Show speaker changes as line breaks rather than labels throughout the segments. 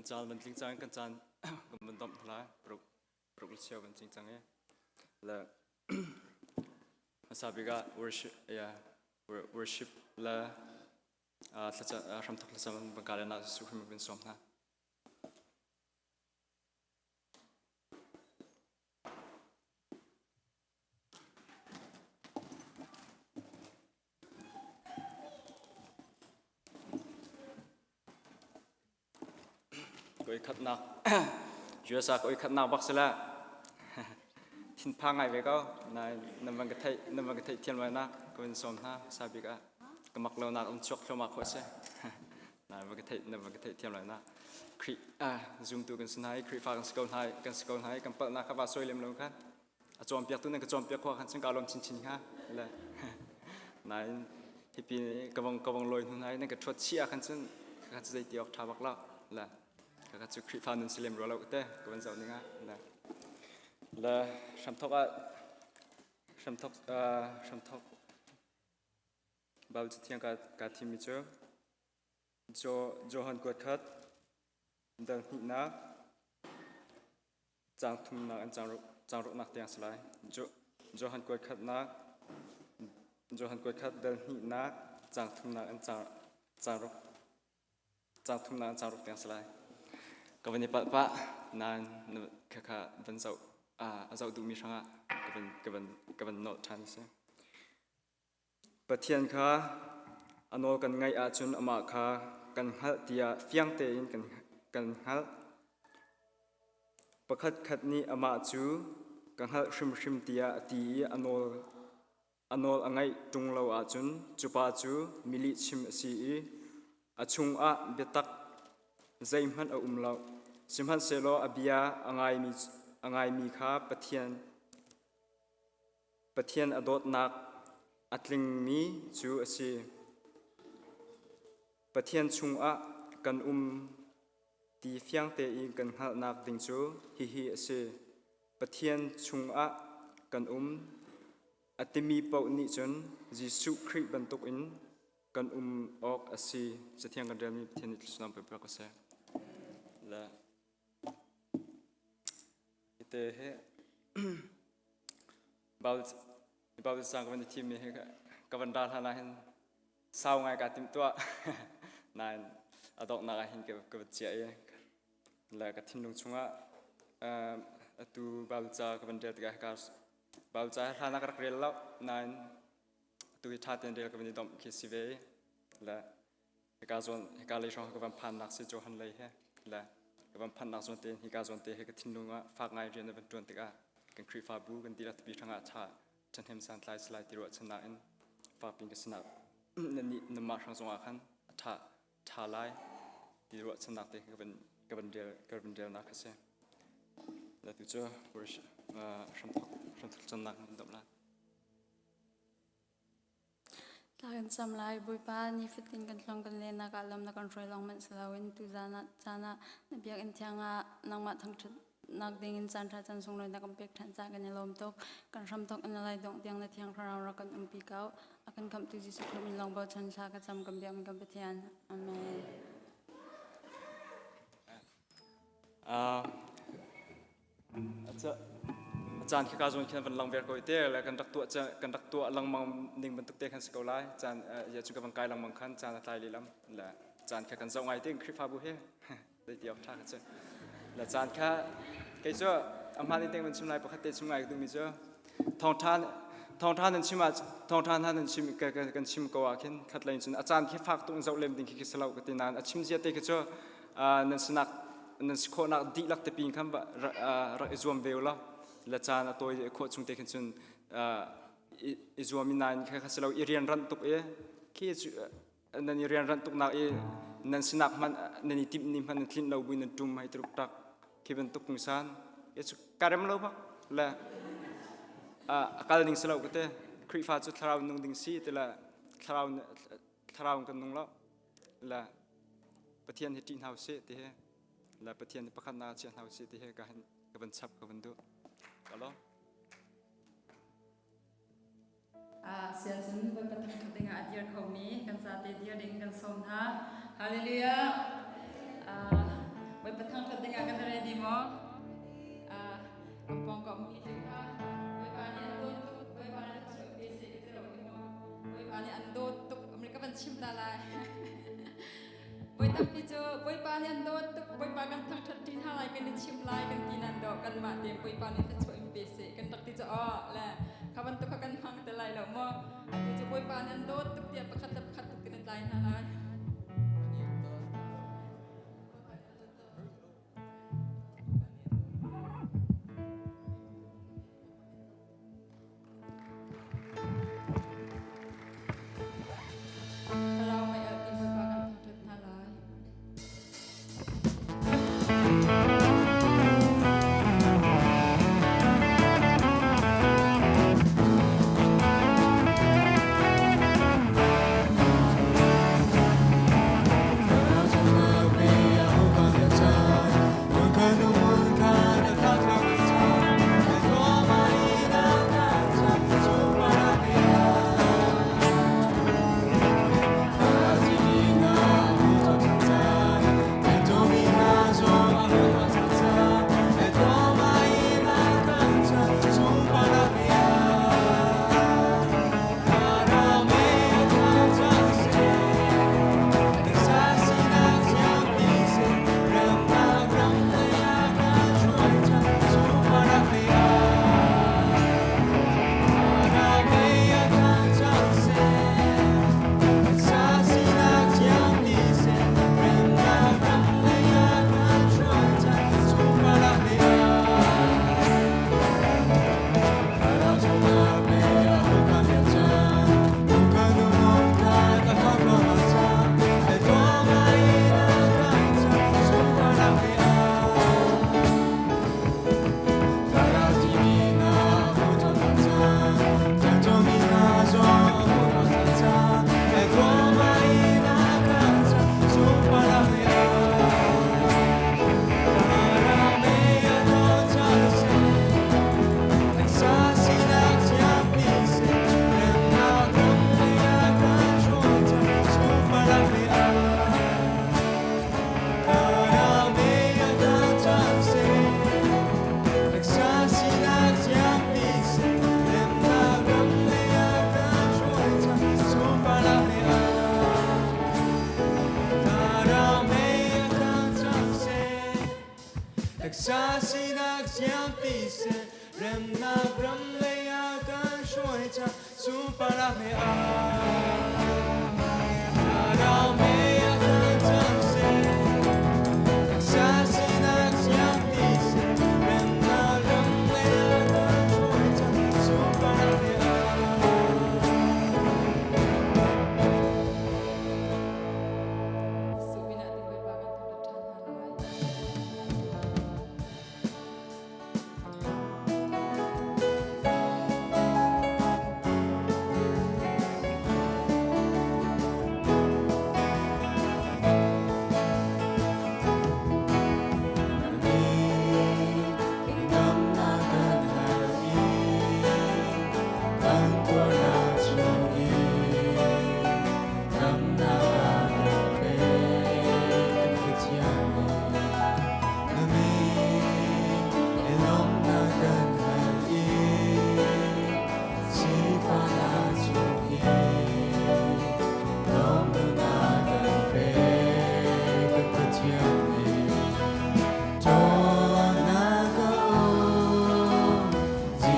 Kan caan van tling cang kan caan kan van domh hna lai. Paruk paruk le cheu van tling cang i. Le hmasa bik ah worship yeah, worship le hramthok thlacam van ka le na su hrim van sawm hna. Koi khatnak USA koi khatnak bak sila thinphang ngai ve ko nain nan van ka theih nan van ka theih thiam lai nak ka van sawm hna sa bik ah ka mak lo nak an chuak thluahmah khawh si nan van ka theih nan van ka theih thiam lai nak Khrih zumtu kan si hna i Khrihfa kan si ko hna kan si ko hna i kan palhnak kha va soi lem lo khan a cawnpiaktu nan ka cawnpiak khawh khan cun ka lawm chinchin hnga le nain hipi ka vong ka vong lawi hnu hna i nan ka ṭhuat chih ah khan cun ka cu zei ti awk ṭha bak lo le ka cu Khrihfa nun si lem rua lo te ka van zoh ning ah le le hramthok ah hramthok hramthok Bible cathiang ka ka thimmi cu Johan kuat khat dal hnihnak Caang thumnak in caang ruknak tiang si lai. Johan kuat khatnak Johan kuat khat dal hnihnak caang thumnak in caang ruk caang thumnak in caang ruk tiang si lai. Ka van i palh pah nain khakha van zoh a zoh duhmi hrangah ka van ka van ka van nolh ṭhan a si. Pathian kha a nawl kan ngaih ahcun amah kha kan hngalh tiah fiang tein kan hngalh. Pakhatkhat nih amah cu ka hngalh hrimhrim tiah a ti i a nawl a ngaih ṭung lo ahcun cu pa cu mi lihchim a si i a chungah biatak zeihmanh a um lo. Sihmanhsehlaw a bia a ngaimi kha Pathian Pathian a dawtnak a tlingmi cu a si. Pathian chungah kan um ti fiang tein kan hngalhnak ding cu hihi a si. Pathian chungah kan um a timi paoh nih cun Jesuh Khrih bantukin kan um awk a si. Cathiang kan relmi Pathian nih thluachuah pe ko seh. Le Hite hi Bible sang ka van i thimmi hi ka van ral hlan ah hin sau ngai kaa timhtuah. Nain a donghnak ah hin ka van chiah i le ka thinlung chungah atu Bible ca ka van rel tikah hika Bible ca hi hlan ah ka rak rel lo nain atu hi ṭha tein rel ka van i domh khi si ve i le Hika zawn hika lei hrawng ka van phannak si Johan lei he le ka van phannak zawn te hika zawn te he ka thinlung ah fak ngai rian a van ṭuan tikah kan Khrihfabu kan dihlak pipi hrangah ṭha ṭhahnem santlai salai ti ruahchannak in fakpin ka sinah nan nih nanmah hrang zongah khan a ṭha ṭha lai ti ruahchannak te ka van ka van rel ka van relnak a si. Le tu cu hramthok hramthok cannak nan domh lai.
Thla kan cam lai. Bawipa, nifatin kan tlawng kan lennak ah lam na kan hruai lawng hmanh si loin tuzaan ah caan ah na biakinn thiang ah nangmah thangṭhatnak dingin caanṭha caan sunglawi na kan pek ṭhan caah kan i lawm tuk. Kan hramthawk in na lai dongh tiang na thiang thlarau rak kan umpi ko. A kan khamhtu Jesuh Khrih min lawng bochan thla ka cam kan biakmi kan Pathian. Amen.
A caan khi ka zawn khin van lang ver ko te le kan rak tuah kan rak tuah lengmang ning bantuk te khan si ko lai caan ya cu ka van kai lengmang khan caan a tlai lehlam le caan kha kan zoh ngai te Khrihfabu he zei ti awk ṭha kha cu le caan kha kei cu a hmaan in van chim lai pakhat te chim ngai ka duhmi cu thawngṭha thawngṭha nan chim ah thawngṭha hna nan chim kan chim ko ah khin khat lei cun a caan khi fak tuk in zoh lem ding khi khi si lo ka ti nain a chim zia te khi cu nan sinak nan si khawhnak dihlak te pin khan rak i zuam ve ulaw le caan a tawi khawh chung te khin cun i zuam i nain kha si lo i rian ranh tuk i khi nan i rian ranh tuk nak i nan sinak hmanh nan i timh ni hmanh nan tlinh lo buin nan tum hei turuk tak khi bantuk pungsan ka rem lo bak le a kal ning si lo ka te Khrihfa cu thlarau nung ding si ti le thlarau thlarau kan nung lo le Pathian hi ṭih hna usih ti hi le Pathian hi pakhatnak ah chia hna usih ti hi ka hin ka van chap ka van duh. Ka lawm.
Siazun Bawipa thangṭhat dingah a dir khomi kan zate dir ding kan sawm hna. Hallelujah. Bawipa
Voi tampi cu Bawipa nih an dawt tuk, Bawipa kan thangṭhat ṭi hna lai, kan i chim lai kan ti nan daw kanmah te Bawipa nih thluachuah in pe seh kan rak ti cu aw le kha bantuk kha kan hmang te lai lo maw. Atu cu Bawipa nih an dawt tuk tiah pakhat le pakhat tuk in an tlai hna lai. Thlarau mei alh ti Bawipa kan thangṭhat hna lai.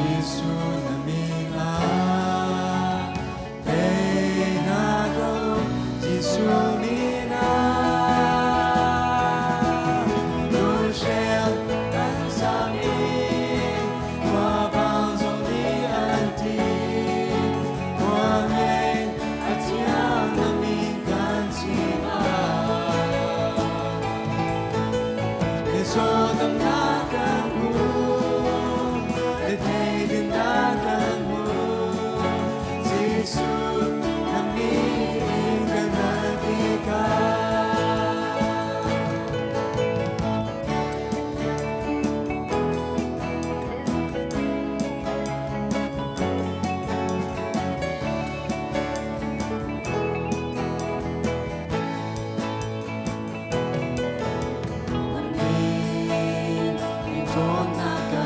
Jesuh min ah ti Bawipa kan thangṭhat ṭhan hna lai.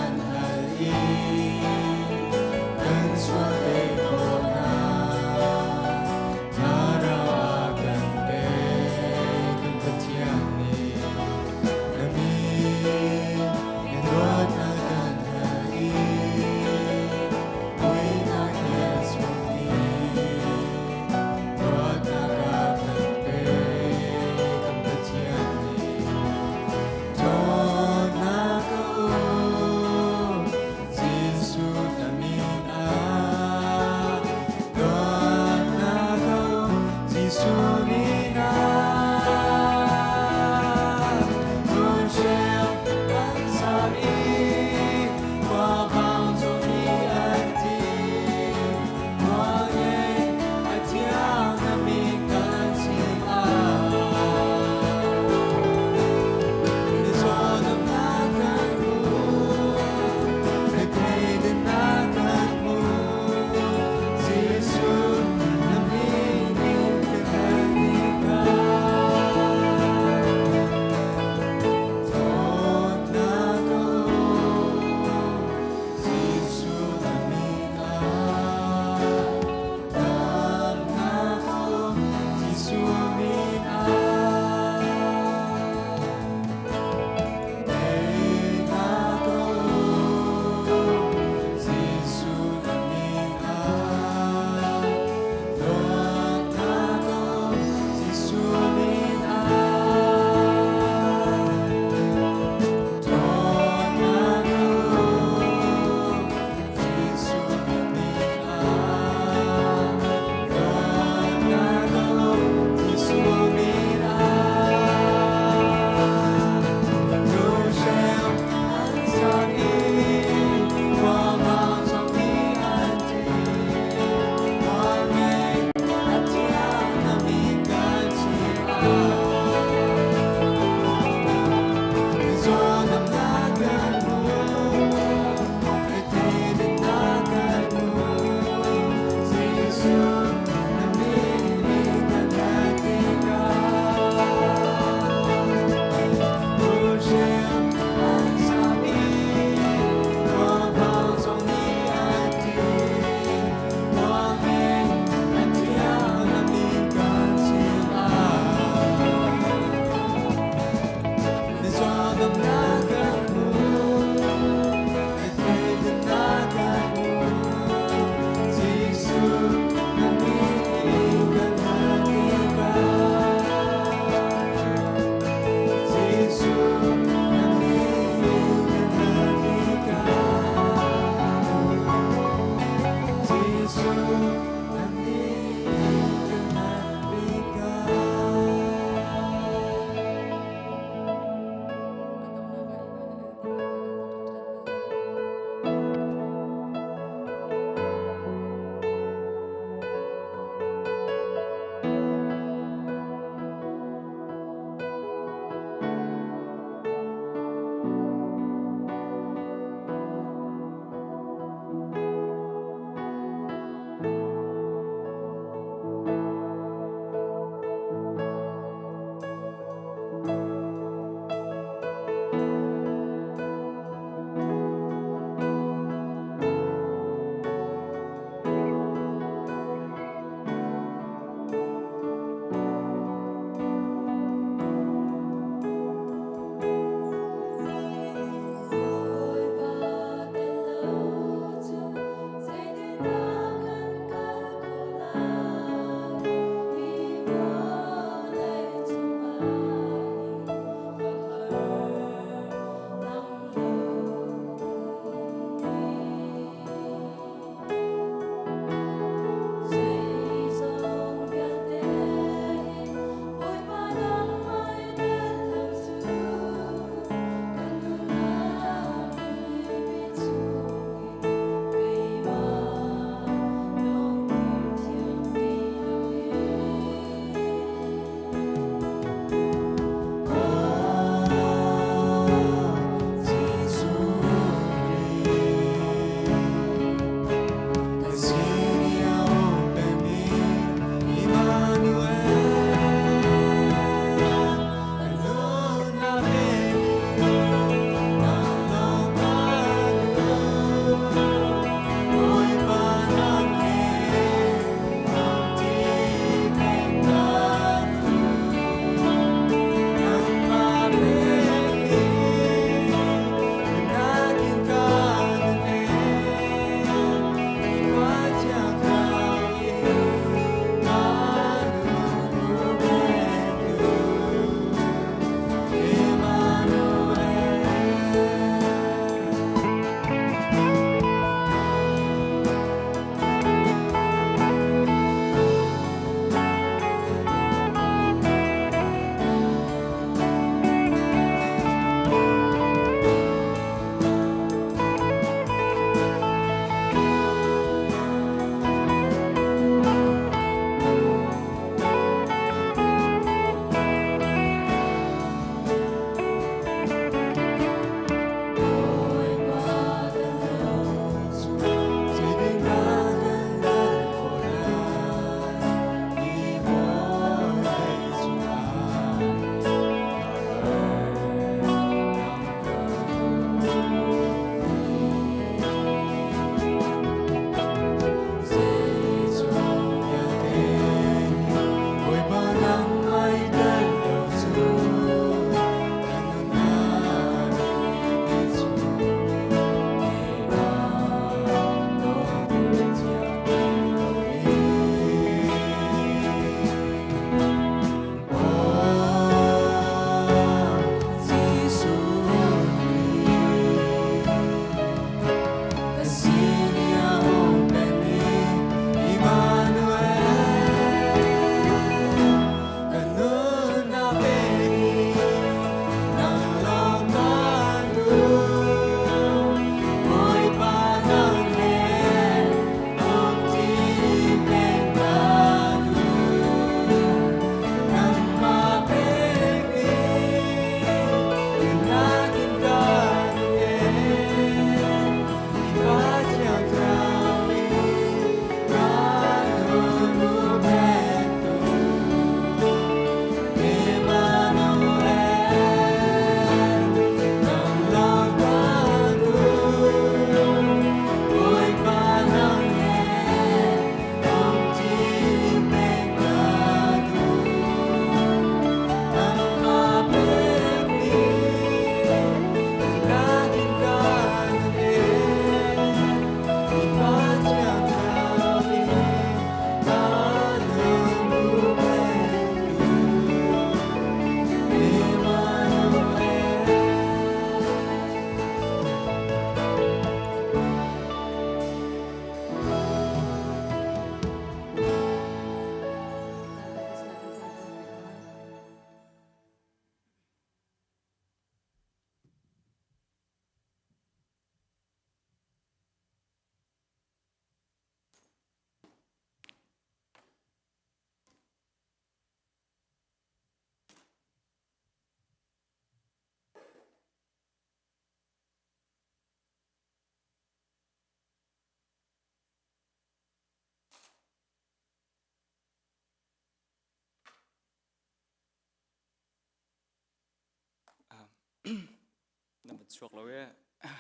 chuak lo e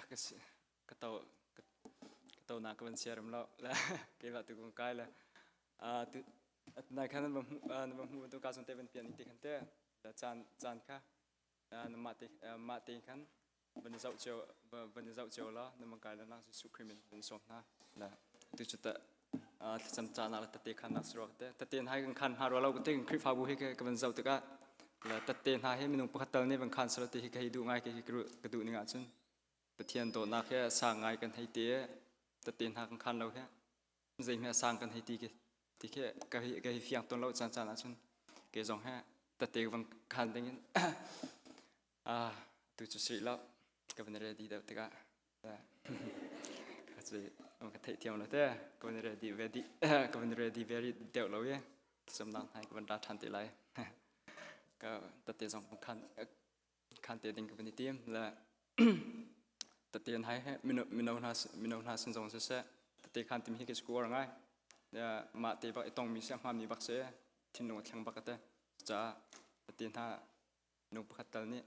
ka si ka to ka to na ka van siaram lo le keimah tu kung kai le tu nai khan nan va hmu nan va hmu tu ka zong te van pian te khan te caan caan kha na mah te mah te khan van i zoh cio van i zoh cio la na mang kai la nak Jesuh Khrih min van sawm hna la tu cu ta thlacam caan ah tate khan nak surak te tate hna kan khan hna ro lo te kan Khrihfabu hi ka van zoh tikah la tate hna hi minung pakhat tal nih van khan sala te hi ka hei duh ngai ke ka duh ning ahcun Pathian dawtnak he sang ngai kan hei te tate hna kan khan lo he zeihme sang kan hei ti ke ti khi ka hi ka hi fiang ton lo caan caan ahcun ke zong he tate van khan ding in ah tu cu si lo ka van ready deuh tikah ka cu ka theih thiam lo te ka van ready ready ka van ready very deuh lo ye samnang hai ka van ra than te lai ka tate zong khan khan te ding ka van i tim le tate hai he mino mino hna mino hna sin zong siseh tate khan tim hi ka score ngai mah te bak i tong mi si hma mi bak se thinlung a thleng bak te caah tate hna nu pakhat tal nih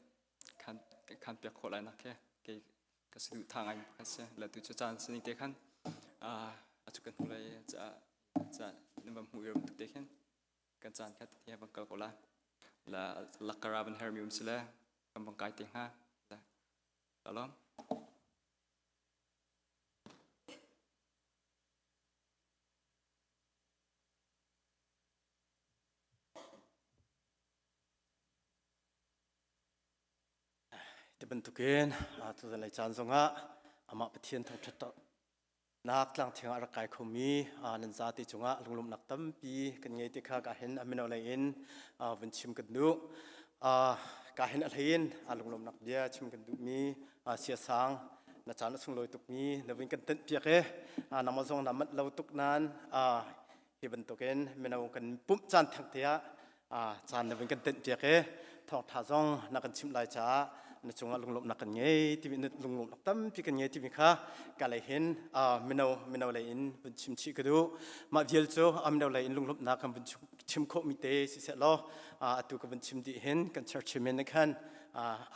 khan khan piak khawh lai nak he kei ka saduh tha ngai pakhat si le tu cu caan sining te khan a cu kan hmu lai caah ca nan va hmuh tuk te khin kan caan kha ti van kal ko la la lakara van hermi um sile kan bang kai te hnga la alom.
Ti bantukin tuzan lei caan zongah amah Pathian thangṭhat nak tlangthiang ah rak kai khomi nan zate cungah lunglawmhnak tampi kan ngei ti kha ka hin a mino lei in vun chim kan duh. Ka hin a hlei in lunglawmhnak bia chim kan duhmi siasang na caan a sunglawi tukmi na vun kan tenh piak e nangmah zong na manh lo tuk nan hi bantukin mino kan pumh caan theng te ah caan na vun kan tenh piak i thawngtha zong na kan chimh lai caah na cungah lunglawmhnak kan ngei timi lunglawmhnak tampi kan ngei timi kha ka lei hin mino mino lei in vun chim chih ka duh. Mah vial cu mino lei in lunglawmhnak kan vun chim khawh mi te siseh law atu ka vun chim dih hin kan church chairman nih khan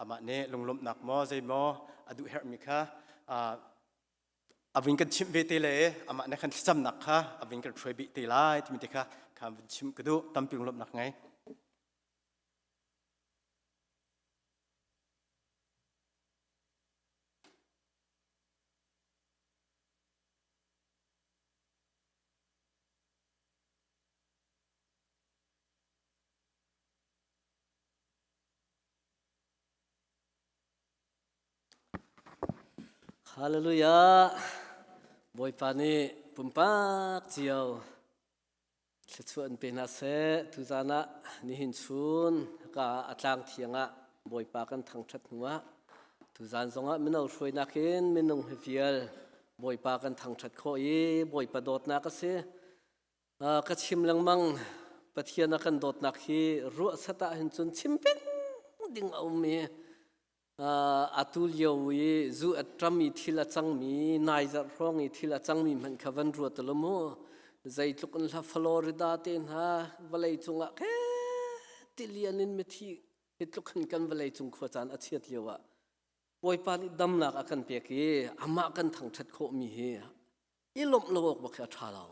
amah nih lunglawmhnak maw zei maw a duh herhmi kha a vun kan chimh ve te le amah nih khan thlacamnak kha a vun kan hruai bih te lai timi te kha kha vun chim ka duh. Tampi lawmhnak ngei.
Hallelujah. Bawipa nih pumpak cio thluachuah in pe hna seh. Tuzan ah nihin chun ka a tlang thiang ah Bawipa kan thangṭhat hnu ah tuzan zongah mino hruainak in minung hi vial Bawipa kan thangṭhat khawh i Bawipa dawtnak a si. Ka chim lengmang Pathian a kan dawtnak hi ruah sat ah hin cun chim peng ding a um i atu lio i zu a ṭam i thil a cangmi nai zarh hrawng i thil a cangmi hmanh kha van ruat lo mu. Zeitluk in hla Florida te hna vawlei cungah ke tilian in mithi hi tluk hin kan vawlei cung khua caan a chiat lio ah Bawipa nih damnak a kan pek i amah kan thangṭhat khawhmi hi i lawmh lo awk bak hi a ṭha lo.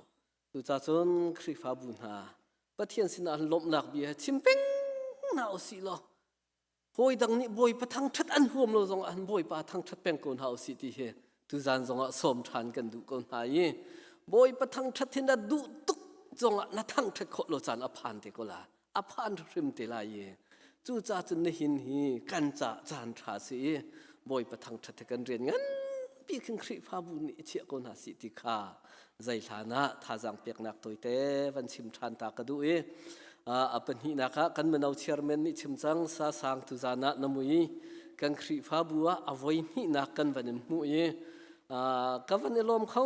Cucacun Khrihfabu hna Pathian sinah lawmhnak bia chim peng hna usih law hawi dang nih Bawipa thangṭhat an huam lo zongah an Bawipa thangṭhat peng ko hna usih ti hi tuzan zongah sawm ṭhan kan duh ko hna i Bawipa thangṭhat hi na duh tuk zongah na thangṭhat khawh lo caan a phan te ko la a phan hrim te lai i cucaah cun nihin hi kan ca caan ṭha si i Bawipa thangṭhat hi kan rian nganpi khin Khrihfabu nih i chiah ko hna sih ti kha zei hlan ah thazaang peknak tawite van chim ṭhan ta ka duh i a pahnihnak ah kan mino chairman nih chim cang sa sang tuzan ah na mui kan Khrihfabu ah a voi hnihnak kan van in hmuh i ka van i lawm kho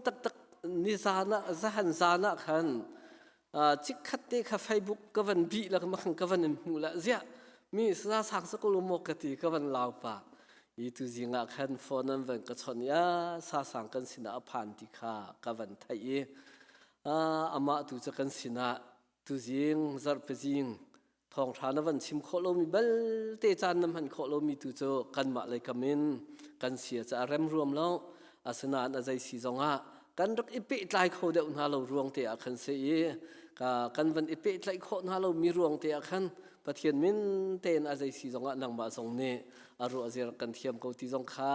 taktak ni zan ah zahan zan ah khan chikkhat te kha Facebook ka van bih la ka van in hmuh la ziah mi sa sang sa ko lu maw ka ti ka van lau pa i tu zing ah khan phone an van ka chawnh i a sa sang kan sinah a phan ti kha ka van theih i amah tu cu kan sinah tuzing zarhpi zing. Thawngṭha na van chim khawh lomi belte caan na hman khawh lomi tu cu kanmah lei kam in kan sia cu a rem ruam lo. Asinain a zei si zongah kan rak i pehtlai kho deuh hna lo ruang te ah khan si i kan van i pehtlaih khawh hna lomi ruang te ah khan Pathian min tein a zei si zongah nangmah zong nih a ruah zir kan thiam ko ti zong kha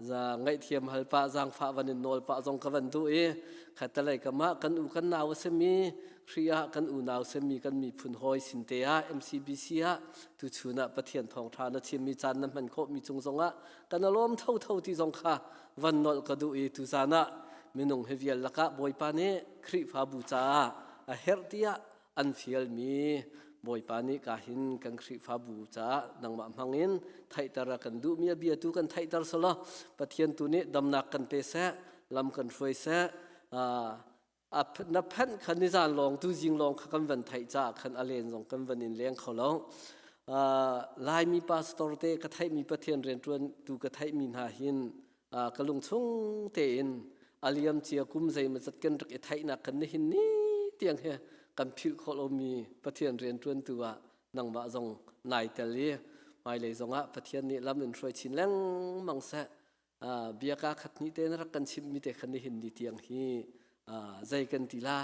za ngaihthiam hal pah zaangfah van in nawl pah zong ka van duh i khatalei kam ah kan u kan nau a simi Khrih ah kan unau simi kan miphun hawi sin te ah MCBC ah tuchun ah Pathian thawngṭha na chimmi caan na hman khawhmi cung zongah kan alawm thotho ti zong kha van nolh ka duh i tuzan ah minung hi vial lakah Bawipa nih Khrihfabu caah a herh tiah an fialmi Bawipa nih ka hin kan Khrihfabu caah nangmah hmangin theihter a kan duhmi a bia tu kan theihter selaw Pathian tu nih damnak kan pe seh lam kan hruai seh na phanh kha nizan lawng tu zing lawng kha kan van theih caah khan a len zong kan van in leng kho lo Laimi pastor te ka theihmi Pathian rianṭuan tu ka theihmi hna hin ka lungchung tein a liam cia kum zeimawzat kan rak i theihnak kan nihin ni tiang hi kan philh khawh lomi Pathian rianṭuantu ah nangmah zong nai tel i hmailei zongah Pathian nih lam in hruai chin lengmang seh bia ka khat hnih te na rak kan chimhmi te khan nihin ni tiang hi zei kan ti la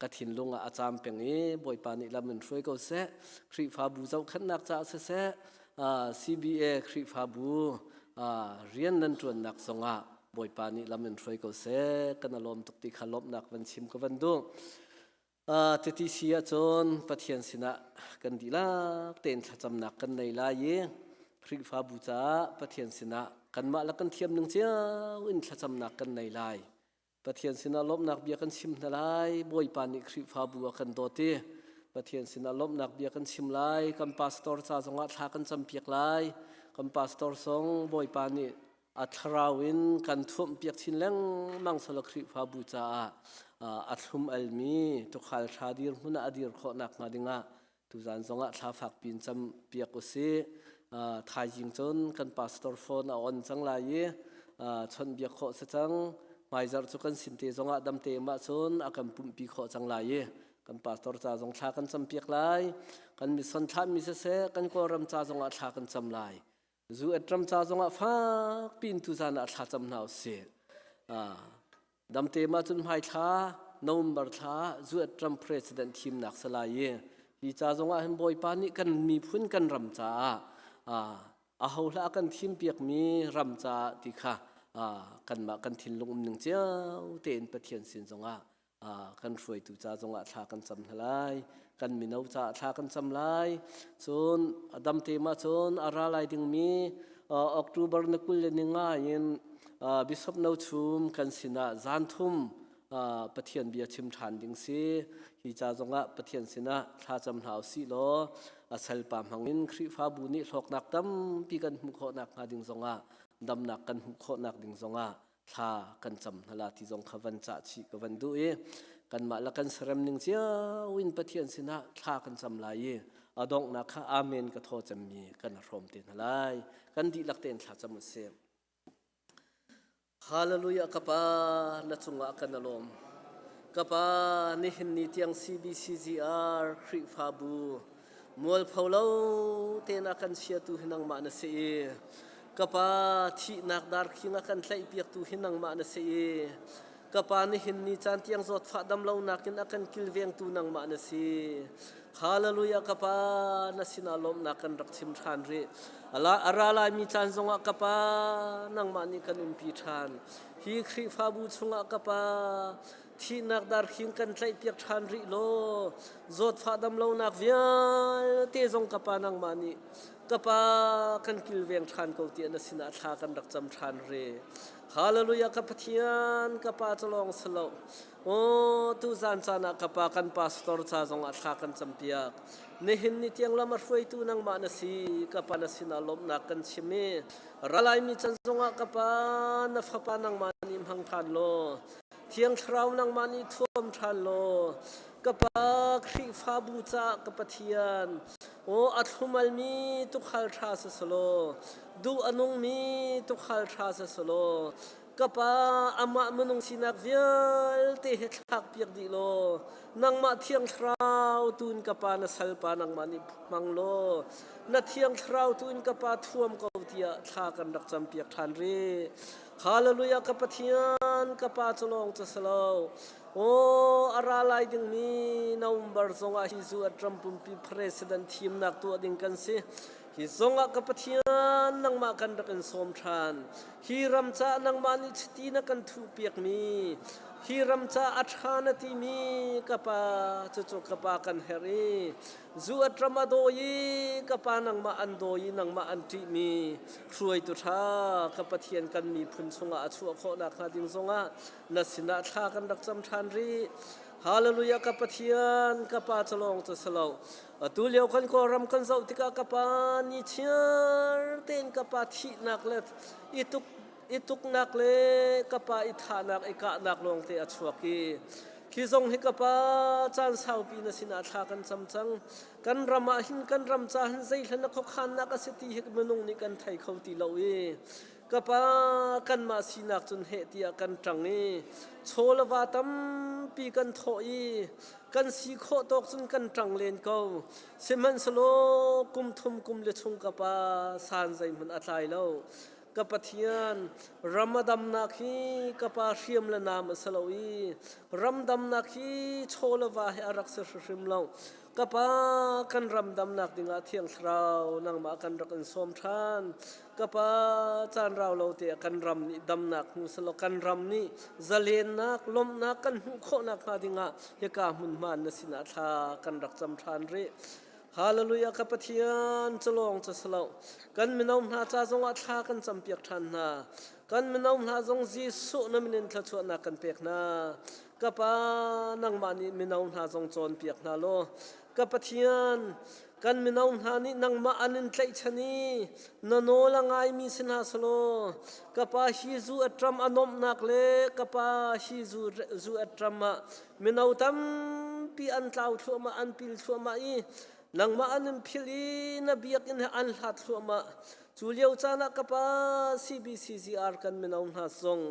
ka thinlung ah a caam peng i Bawipa nih lam in hruai ko seh Khrihfabu zohkhenhnak caah siseh CBA Khrihfabu rian nan ṭuannak zongah Bawipa nih lam in hruai ko seh kan a lawm tuk ti kha lawmhnak van chim ka van duh Titi si ahcun Pathian sinah kan dihlak tein thlacamnak kan nei lai i Khrihfabu caah Pathian sinah kanmah le kan thiam ning cio in thlacamnak kan nei lai. Pathian sinah lawmhnak bia kan chim hna lai. Bawipa nih Khrihfabu a kan dawt i Pathian sinah lawmhnak bia kan chim lai. Kan pastor ca zongah thla kan campiak lai. Kan pastor zong Bawipa nih a thlarau in kan thuamhpiak chin lengmang sala Khrihfabu caah a thlum almi tukhal ṭha dirhmun ah a dir khawh nakhnga dingah Tuzan zongah thla fakpi in cam piak usih. Thaizing cun kan pastor phone a on cang lai i chawnh biak khawh si cang. Hmaizarh cu kan sin te zongah damte mah cun a kan pumhpi khawh cang lai i kan pastor ca zong thla kan cam piak lai. Kan mission thlahmi siseh kan Kawlram ca zongah thla kan cam lai. Zu et ram ca zongah fakpi in tuzan ah thla cam hna usih. Damte ma cun hmai thla November thla zuat ram president thimnak si lai i hi ca zongah hin Bawipa nih kan miphun kan ram caah a ho hlah kan thim piakmi ram caah ti kha kanmah kan thinlung um ning cio tein Pathian sin zongah kan hruaitu ca zongah thla kan cam hna lai kan mino caah thla kan cam lai cun a dam te ma cun a ra lai dingmi October na 20 le ni nga in Bishop No Chum kan sinah zan thum Pathian bia chim ṭhan ding si hi ca zongah Pathian sinah thla cam hna usih law a salpa hmangin Khrihfabu nih hlawknak tampi kan hmuh khawhnak hnga ding zongah damnak kan hmuh khawhnak ding zongah thla kan cam hna la ti zong kha van cah chih ka van duh i kanmah le kan serem ning cio in Pathian sinah thla kan cam lai i a donghnak kha amen ka thaw cemmi kan hrawm te hna lai kan dihlak tein thla cam usih Hallelujah ka pa na cungah kan alawm ka pa nihin ni tiang CBCGR Khrihfabu Mualpho lo tein a kan chiatu hi nangmah na si i ka pa thihnak darkhing a kan tlaihpiaktu hi nangmah na si i ka pa nihin ni caan tiang zawtfah dam lonak in a kan kilvengtu nangmah na si. Hallelujah ka pa na sinah lawmhnak kan rak chim ṭhan rih. A ra laimi caan zongah ka pa nangmah nih kan umpi ṭhan. Hi Khrihfabu chungah ka pa thihnak darkhing kan tlaihpiak ṭhan rih law zawtfah damlonak vialte zong ka pa nangmah nih ka pa kan kilveng ṭhan ko tiah na sinah thla kan rak cam ṭhan re Hallelujah ka Pathian ka pa cu lawng si lo aw tu zan caan ah ka pa kan pastor ca zong ah thla kan campiak nihin ni tiang lam a hruaitu nangmah na si ka pa na sinah lawmhnak kan chim i ralaimi can zongah ka pa na fapa nangmah nih hmang ṭhan law Thiang Thlarau nangmah nih thuam ṭhan law ka Pa Khrihfabu caah ka Pathian aw a thlumalmi tuukhal ṭha si selaw duh a nungmi tuukhal ṭha si selaw ka. Ka pa amah minung sinak vialte hi thlak piak dih law nangmah thiang thlarau tu in ka pa na salpa nangmah nih hmang law na thiang thlarau tu in ka pa thuam ko tiah thla kan rak campiak ṭhan rih. Hallelujah ka Pathian ka pa cu lawng cu si lo. Aw a ra lai dingmi November zongah hi zu at ram pumpi president thimnak tuah ding kan si. Hi zongah ka Pathian nangmah kan rak in sawm ṭhan. Hi ram caah nangmah nih chiti na kan thuhpiakmi, hi ram caah a ṭha na timi ka pa cucu ka pa kan herh i zu at ram a dawi i ka pa nangmah an dawi i nangmah an ṭihmi hruaitu ṭha ka Pathian kan miphun chungah a chuah khawh nakhnga ding zongah na sinah thla kan rak cam ṭhan rih. Hallelujah ka Pathian ka pa cu lawng cu si lo. Atu lio kan Kawlram kan zoh tikah ka pa ni chiar tein ka pa thihnak le i tuk i tuknak le ka pa i thahnak i kahnak lawngte a chuak i khi zong hi ka pa caan saupi na sinah thla kan cam cang. Kan ram ah hin kan ram ca hin zeihlan na khuakhannak a si ti hi minung nih kan thei kho ti lo i Ka pa kanmah sinak cun heh tiah kan ṭang i chaw le va tampi kan thawh i kan si khawh tawk cun kan ṭang len ko. Sihmanhsehlaw kum thum kum li chung ka pa san zeihmanh a tlai lo. Ka Pathian, ram a damnak hi ka pa hriam le nam a si lo i ram damnak hi chaw le va hi a rak si hrimhrim lo. Ka pa kan ram damnak dingah Thiang Thlarau nangmah kan rak in sawm ṭhan. Ka pa caan rau lo te ah kan ram nih damnak hmu selaw kan ram nih zalennak lawmhnak kan hmuh khawh nakhnga dingah hika hmunhma na sinah thla kan rak cam ṭhan rih. Hallelujah ka Pathian culawng cu si lo kan mino hna ca zongah thla kan campiak ṭhan hna. Kan mino hna zong Jesuh na min in thluachuahnak kan pek hna. Ka Pa nangmah nih mino hna zong cawnpiak hna law ka Pathian kan mino hna nih nangmah an in tlaihchan i na nawl a ngaimi si hna selaw ka pa hi zu a ṭam a nuamhnak le ka pa hi zu, zu a ṭam ah mino tampi an tlau thluahmah an pil thluahmah i nangmah an in philh i na biakinn he an hlat thluahmah cu lio caan ah ka pa CBCZR kan mino hna zong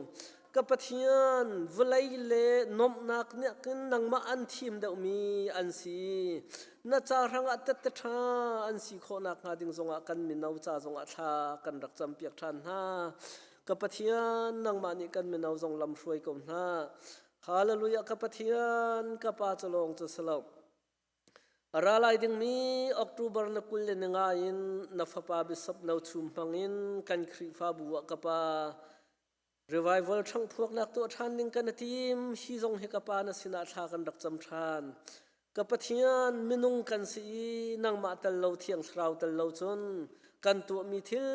Ka Pathian, vawlei le nuamhnak nih khin nangmah an thim deuhmi an si. Na ca hrangah tette ṭha an si khawh nakhnga ding zongah kan mino ca zongah thla kan rak campiak ṭhan hna. Ka Pathian, nangmah nih kan mino zong lam hruai ko hna. Hallelujah, ka Pathian, ka Pa cu lawng cu si lo. A ra lai dingmi October na 25 in na fapa Bishop No Chum hmangin kan Khrihfabu ah ka pa Revival ṭhangphuaknak tuah ṭhan ding kan i tim. Hi zong hi ka pa na sinah thla kan rak cam ṭhan. Ka Pathian, minung kan si i nangmah tel lo Thiang Thlarau tel lo cun kan tuahmi thil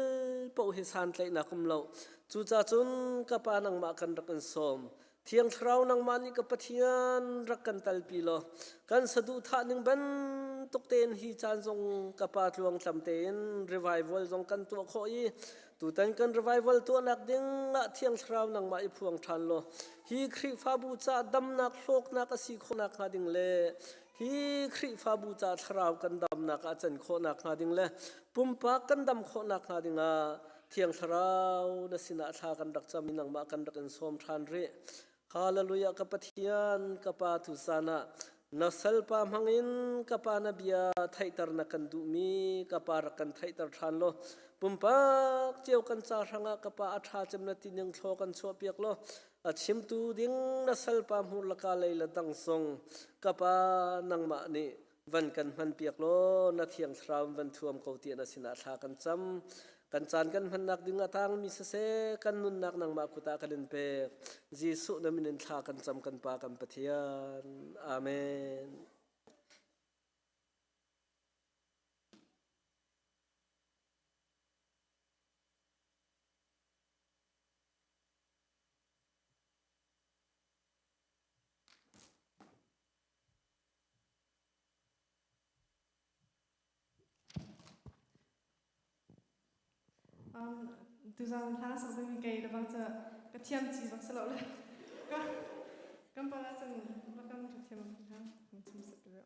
paoh hi santlaihnak um lo. Cucaah cun ka pa nangmah kan rak in sawm. Thiang Thlarau nangmah nih ka Pathian rak kan talpi law kan saduhthah ning bantuk tein hi caan zong ka pa tluangtlam tein revival zong kan tuah khawh i tutan kan revival tuahnak ding ah Thiang Thlarau nangmah i phuang ṭhan law hi Khrihfabu ca damnak hlawknak a si khawhnak hnga ding le hi Khrihfabu ca thlarau kan damnak ah can khawhnak hnga ding le pumpak kan dam khawhnak hnga ding ah Thiang Thlarau na sinah thla kan rak cam i nangmah kan rak in sawm ṭhan rih. Hallelujah ka Pathian ka Pa tuzan ah na salpa hmangin ka Pa na bia theihter na kan duhmi ka Pa rak kan theihter ṭhan law pumpak cio kan ca hrangah ka Pa a ṭha cem na ti ning thlaw kan chuahpiak law a chimtu ding na salpa hmur laka lei le dang zong ka Pa nangmah nih van kan hmanpiak law na thiang thlarau in van thuam ko tiah na sinah thla kan cam kan caan kan hmannak ding a tangmi siseh kan nunnak nangmah kut ah kan in pek Jesuh na min in thla kan cam kan pa kan Pathian amen
Tuzaan hla sak ding kei le bang cu ka thiam ci bak si lo le ka kan pa cun rakam ka thiam ha kan chim sak rih.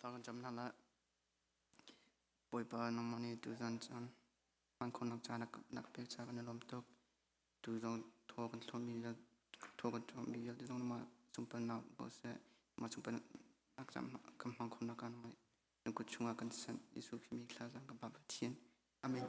Thla kan cam hna lai. Bawipa nangmah nih tuzan caan hman khawhnak caan na ka pek caah kan i lawm tuk. Tu zong thaw kan thlawmmi thaw kan thlawmmi vialte zong nangmah sunparnak ko seh. Nangmah sunparnak caan kan hman khawhnak ah nangmah na kut chungah kan sanh. Jesuh Khrih min thla kan Pa Pathian. Amen.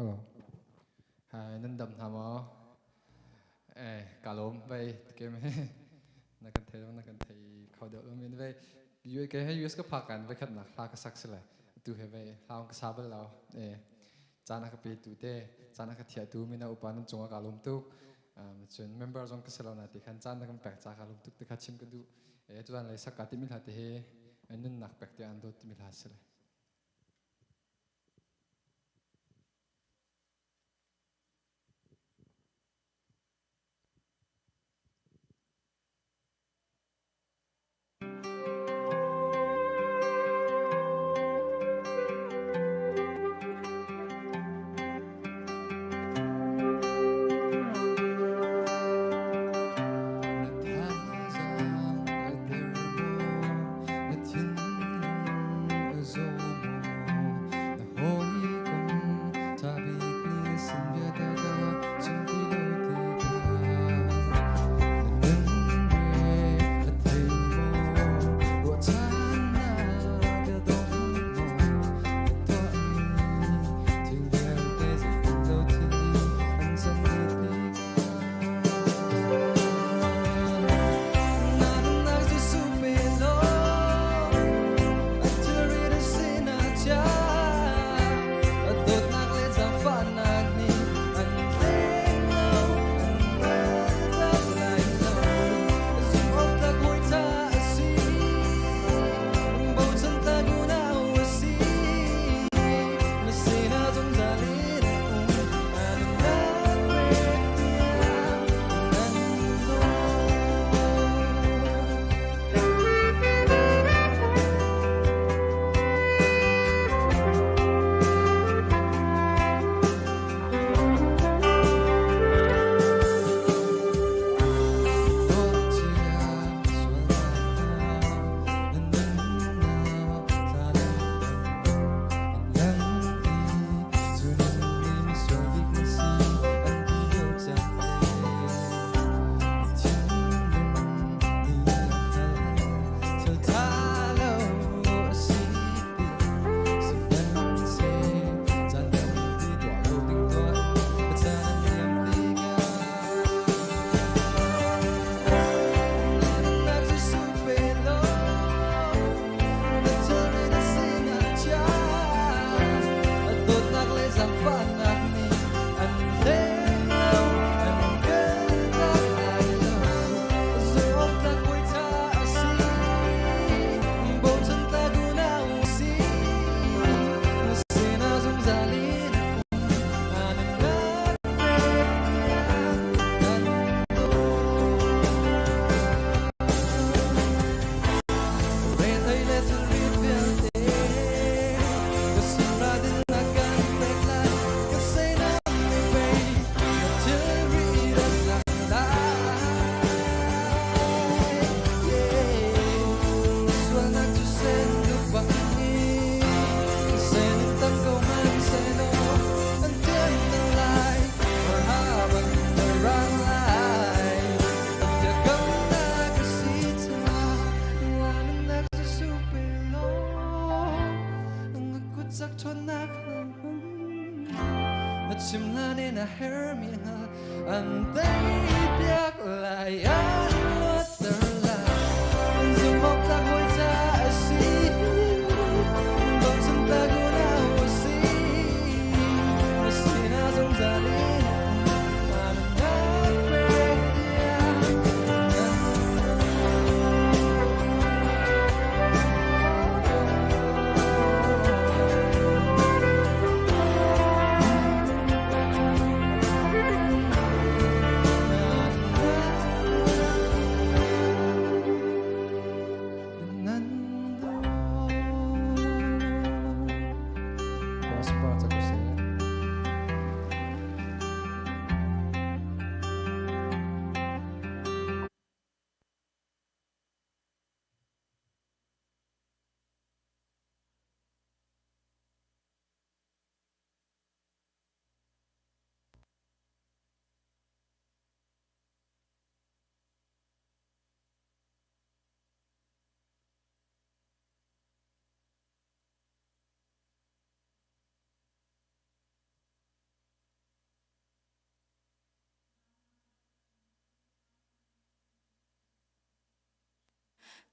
Hello. Hi, nan dam hna maw? Eh, ka lawm vei ke me. Na kan thei na kan thei kho deuh lo min vei. UK he US ka phak kan ve khat nak hla ka sak sile. Tu he vei hla ka sa bal lo. Eh, caan a ka pe tu te, caan a ka thia tu mina upa nan cungah ka lawm tuk. Cun member zong ka si lo na ti khan caan na kan pek ca ka lawm tuk ti kha chim ka duh. Eh, tu lei sak ka ti mi hla te he nunnak pek te an dawt ti mi hla sile.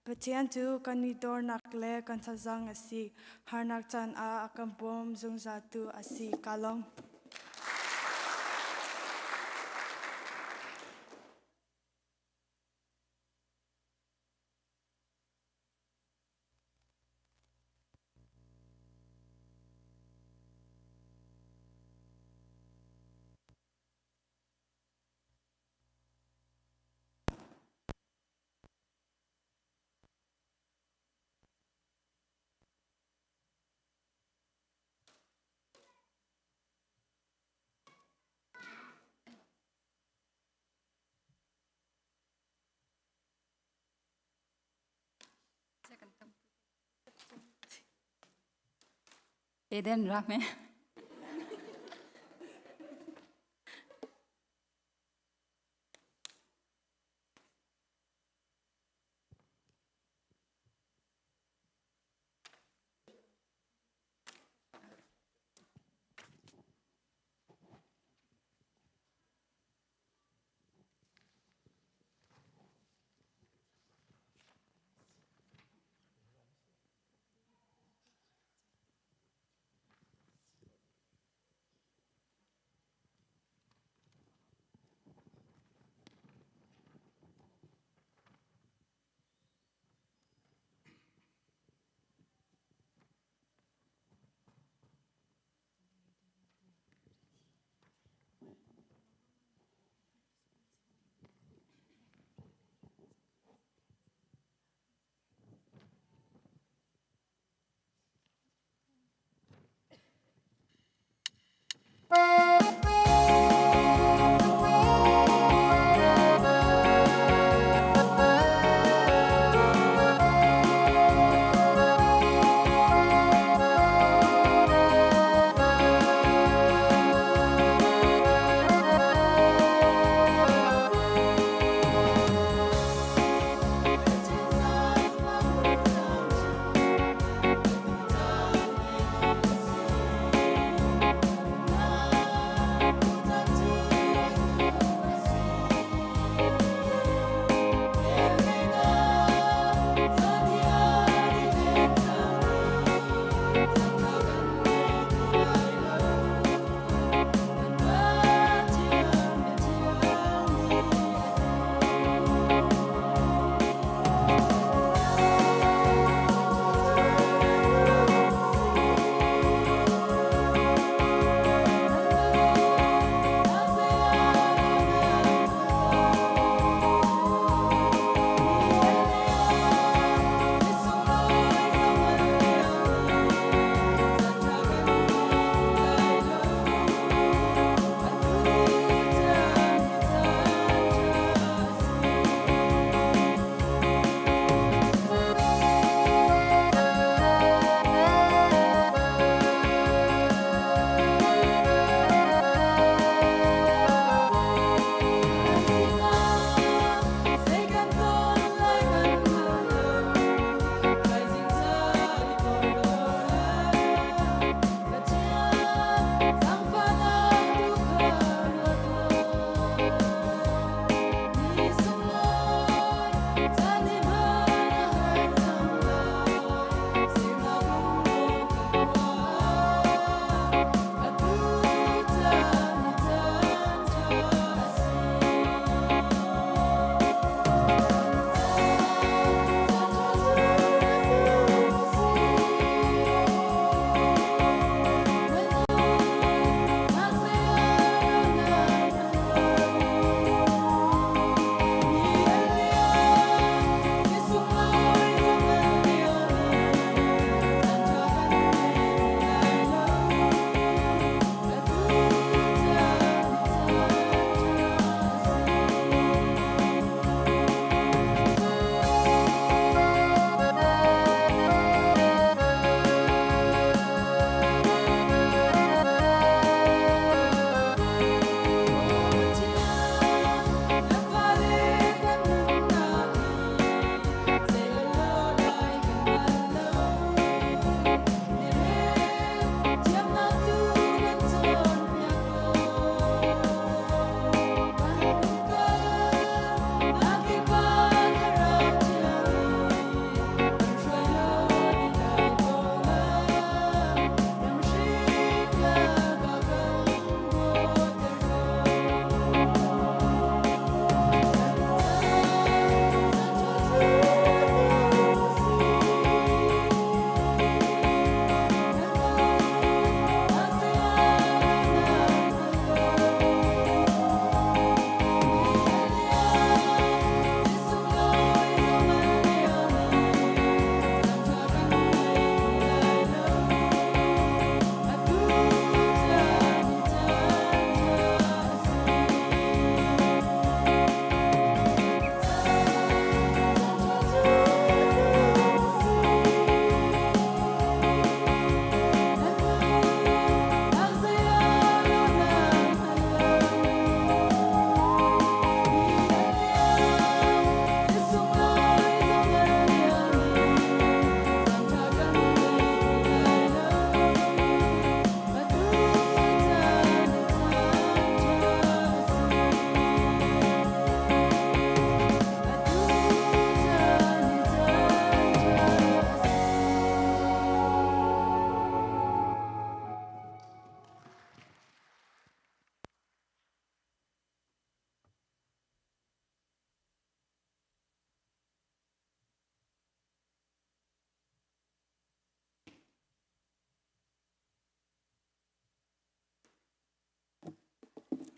Pathian cu kan i dornak le kan thazaang a si. Harnak caan ah a kan bawm zungzaltu a si. Ka lawm.
Eden rame.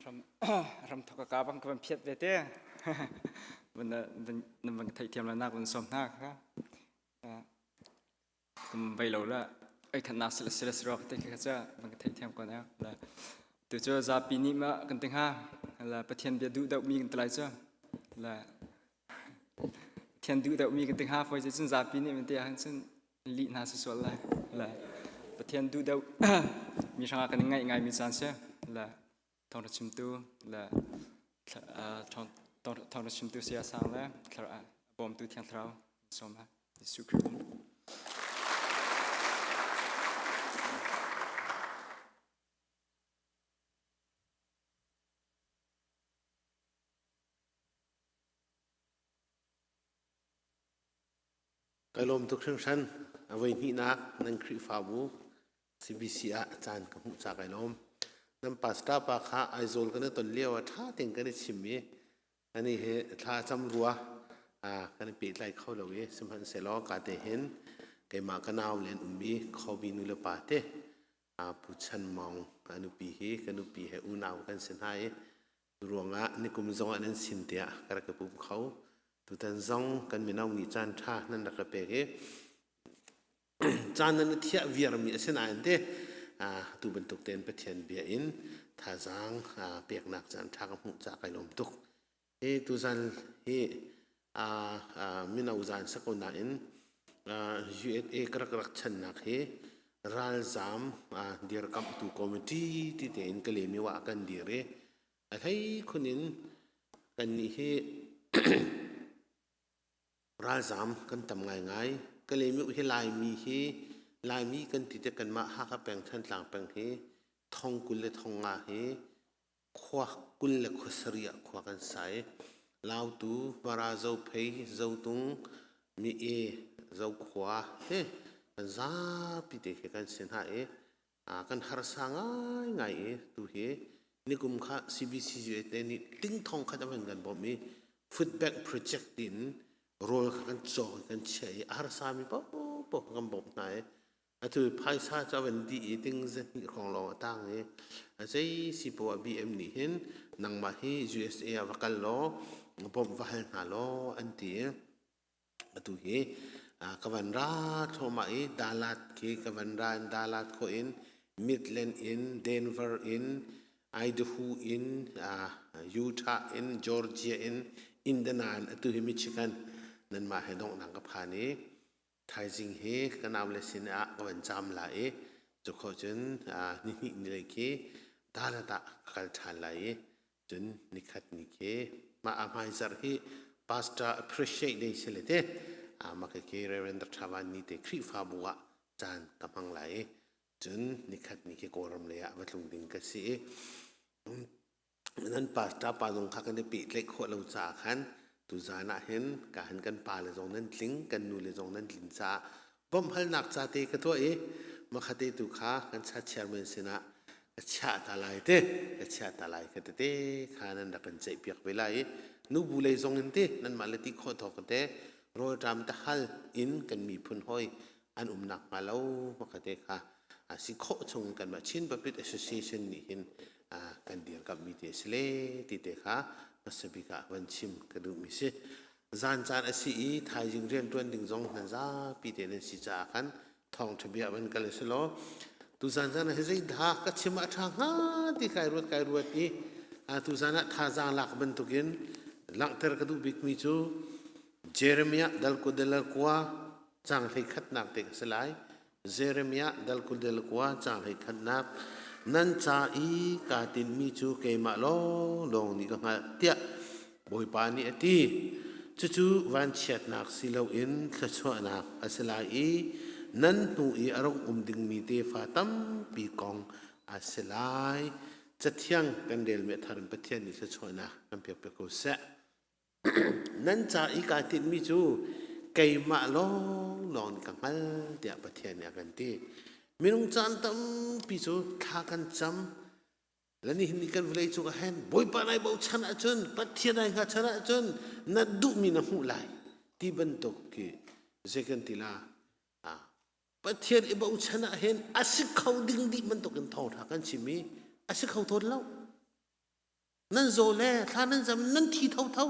Ram ram thok ka bang ka van phiat ve te. Van nan van theih thiam la nak van som hna kha. Kum bai lo la ai khan nak sila sila sirok te kha cha van ka theih thiam ko na. La tu chu zapi ni ma kan ting ha. La Pathian bia duh deuh mi kan tlai chu. La Pathian duh deuh mi kan ting ha foi cun zapi nih man te ahhin cun lih hna si sual lai. La Pathian duh deuh mi hrangah kan i ngaih ngai mi caan si. La thawngṭha chimtu le thawngṭha chimtu saya sang le bawmtu thiang thlarau sawm ha Jesuh Khrih min.
Kai lawm tuk hringhran. A voi hnihnak nan Khrihfabu CBC ah caan ka hmuh ca kai lawm. Nan pastor pa kha Aizawl kan i ton lio ah ṭha tein kan i chim i ani hi thla cam rua kan i pehtlai kho lo i sihmanhsehlaw ka te hin keimah ka nau len ummi Khobi nu le pa te Pu Chan Maung a nupi hi ka nupi he unau kan si hna i ruangah nikum zongah nan sin tiah ka rak i pum kho. Tutan zong kan mino nih caan ṭha nan rak ka pek i caan nan i thiah viarmi a si nain te tu bantuk tein Pathian bia in thazaang peknak caan ṭha ka hmuh caah kai lawm tuk. Hi tuzan hi mino zan si ko nain USA ka rak rak channak hi ralzaam dirkamhtu committee ti tein ka lemi wa kan dir i a hlei khun in kannih hi ralzaam kan tam ngaingai. Ka lemi hi Laimi hi Laimi kan ti te kanmah Hakha peng Thantlang peng hi thong 20 le thong nga hi khua 20 le khua sarih ah khua kan sa i Lautu, Mara Zophei, Zotung, Mi-e, Zokhua he kan zapi te khi kan si hna i kan harsa ngaingai i tu hi nikum kha CBCUSA nih ting thong khat a van kan bawmh i food bank project in rawl kha kan cawk i kan chiah i a harsa mi paohpaoh kan bawmh hna i Atu phaisa cu a van dih i ting zahnih hrawng lawng a tang i a zei si poah BM nih hin nangmah hi USA ah va kal law bawmh va hal hna law an ti i atu hi ka van ra thluahmah i Dalat khi ka van ra in Dalat khawh in Midland in Denver in Idaho in Utah in Georgia in Indiana in atu hi Michigan nanmah he donghnak ka phan i Thaizing hi ka naule sin ah ka van caam lai i cu khawh cun nihnih ni lei khi Dalat ah ka kal ṭhan lai i cun nikhat ni khi mah a hmaizarh hi pastor appreciate day si le te mah khi Reverend Dr. Thavan ni te Khrihfabu ah caan ka hmang lai i cun nikhat ni khi Kawlram lei ah va tlung ding ka si i Nan pastor pa zong kha kan i pehtlaih khawh lo caah khan tuzaan ah hin ka hin kan pa le zong nan tling, kan nu le zong nan tlin caah bawmhhalnak ca te ka tuah i makhate tu kha kan cha chairman sinah ka chiah ta lai te ka chiah ta lai ka tete kha nan rak kan ceih piak ve lai i nubu lei zong in te nanmah le ti khawh thawk te rawlṭam tahal in kan miphun hoi an um nakhnga lo makhate kha a si khawh chung kanmah Chin Baptist Association nih hin kan dirkamhmi te a si le ti te kha hmasa bik ah van chim ka duhmi si. Zan caan a si i thaizing rianṭuan ding zong nan zapi te nan si caah khan thawngṭha bia van kal si law tuzan zan ah hi zeidah ka chim ah a ṭha hnga ti kai ruat kai ruat i tuzan ah thazaang lak bantukin langhter ka duh bikmi cu Jeremiah dal kudel kua cang hlei khatnak te ka si lai Jeremiah dal 21 caang 11 Nan ca i kaa tinhmi cu keimah lawnglawng nih ka hngalh tiah Bawipa nih a ti. Cucu vanchiatnak si loin thluachuahnak a si lai i nan hnu i a rung um dingmi tefa tampi kong a si lai. Cathiang kan relmi a thar in Pathian nih thluachuahnak kan pek piak ko seh. Nan ca i kaa tinhmi cu keimah lawnglawng nih ka hngal tiah Pathian nih a kan ti. Minung caan tampi cu thla kan cam. Le nihin ni kan vawlei cung ah hin Bawipa nai bochan ahcun Pathian nai hngahchan ahcun na duhmi na hmuh lai ti bantuk khi zei kan ti la Pathian i bochan ah hin a si kho ding dih bantuk in thawngṭha kan chim i a si kho tawn lo. Nan zaw le thla nan zam nan thi thotho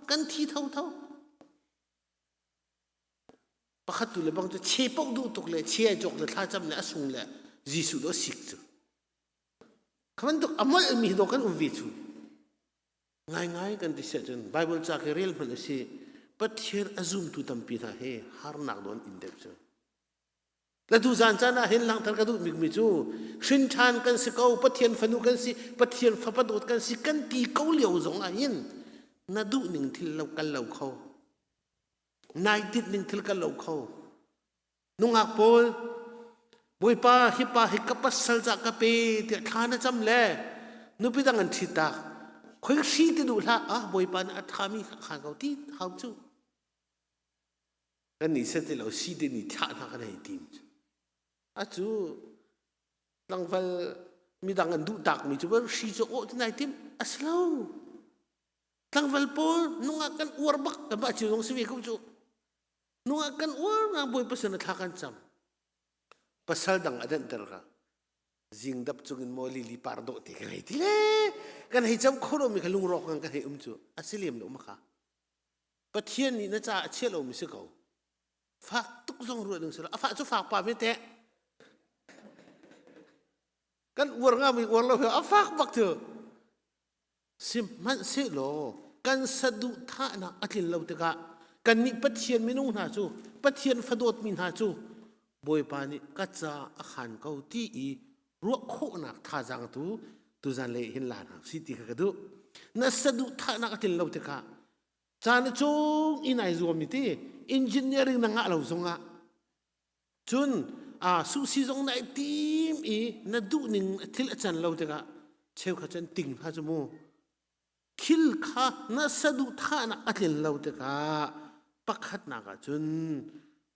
kan thi thotho. Pakhat tu le bang cu che poh duh tuk le che ai cawk le thla cam le a sung le Jesuh do sik cu. Kha bantuk a molh mi do kan um ve cu. Ngaingai kan ti siah cun Bible ca khi rel hmanh a si Pathian a zumtu tampi hna hi harnak nawn in deuh cu. Le tu zan caan ah hin langhter ka duh bikmi cu hrin ṭhan kan si ko Pathian fanu kan si Pathian fapa dawt kan si kan ti ko lio zong ah hin na duh ning thil lo kal lo kho nai tinh ning thil kal lo kho nungak pawl Bawipa hi pa hi ka pasal ca ka pe tiah thla na cam le nupi dang an ṭhit tak khoi hri ti duh hlah ah Bawipa nih a ṭhami kha khan ko ti hau cu kan nih set ti lo si ti ni thlah hna kan hei tim a cu tlangval midang an duh tak mi cu hri cu awh ti nai tim a si lo tlangval pawl nungak kan uar bak kan mah cio zong si ve ko cu nungak kan uar nga bawipa sin a thla kan cam pasal dang a danhter ka zingdap cungin maw lili par dawh te kan hei ti le kan hei cam kho lo mi kha lungrawk kan kan hei um cu a si lem lo ma kha Pathian nih na caah a chia lomi si ko. Fak tuk zong ruah ding si lo. A fah cu fak pa me teh. Kan uar nga mi uar lo hi a fak bak cu. Sihmanhsehlaw kan saduhthahnak a tlin lo tikah kannih Pathian minung hna cu Pathian fadawtmi hna cu Bawipa nih ka ca a khan ko ti i ruah khawhnak thazaang tu tuzan lei hin la hna si ti kha ka duh. Na saduhthahnak a tlin lo tikah caan a cung in ai zuam i ti engineering na ngah lo zongah cun a suhsi zong na tim i na duh ning thil a can lo tikah cheukhat cun ting hna cu mu thil kha na saduhthahnak a tlin lo tikah pakhatnak ah cun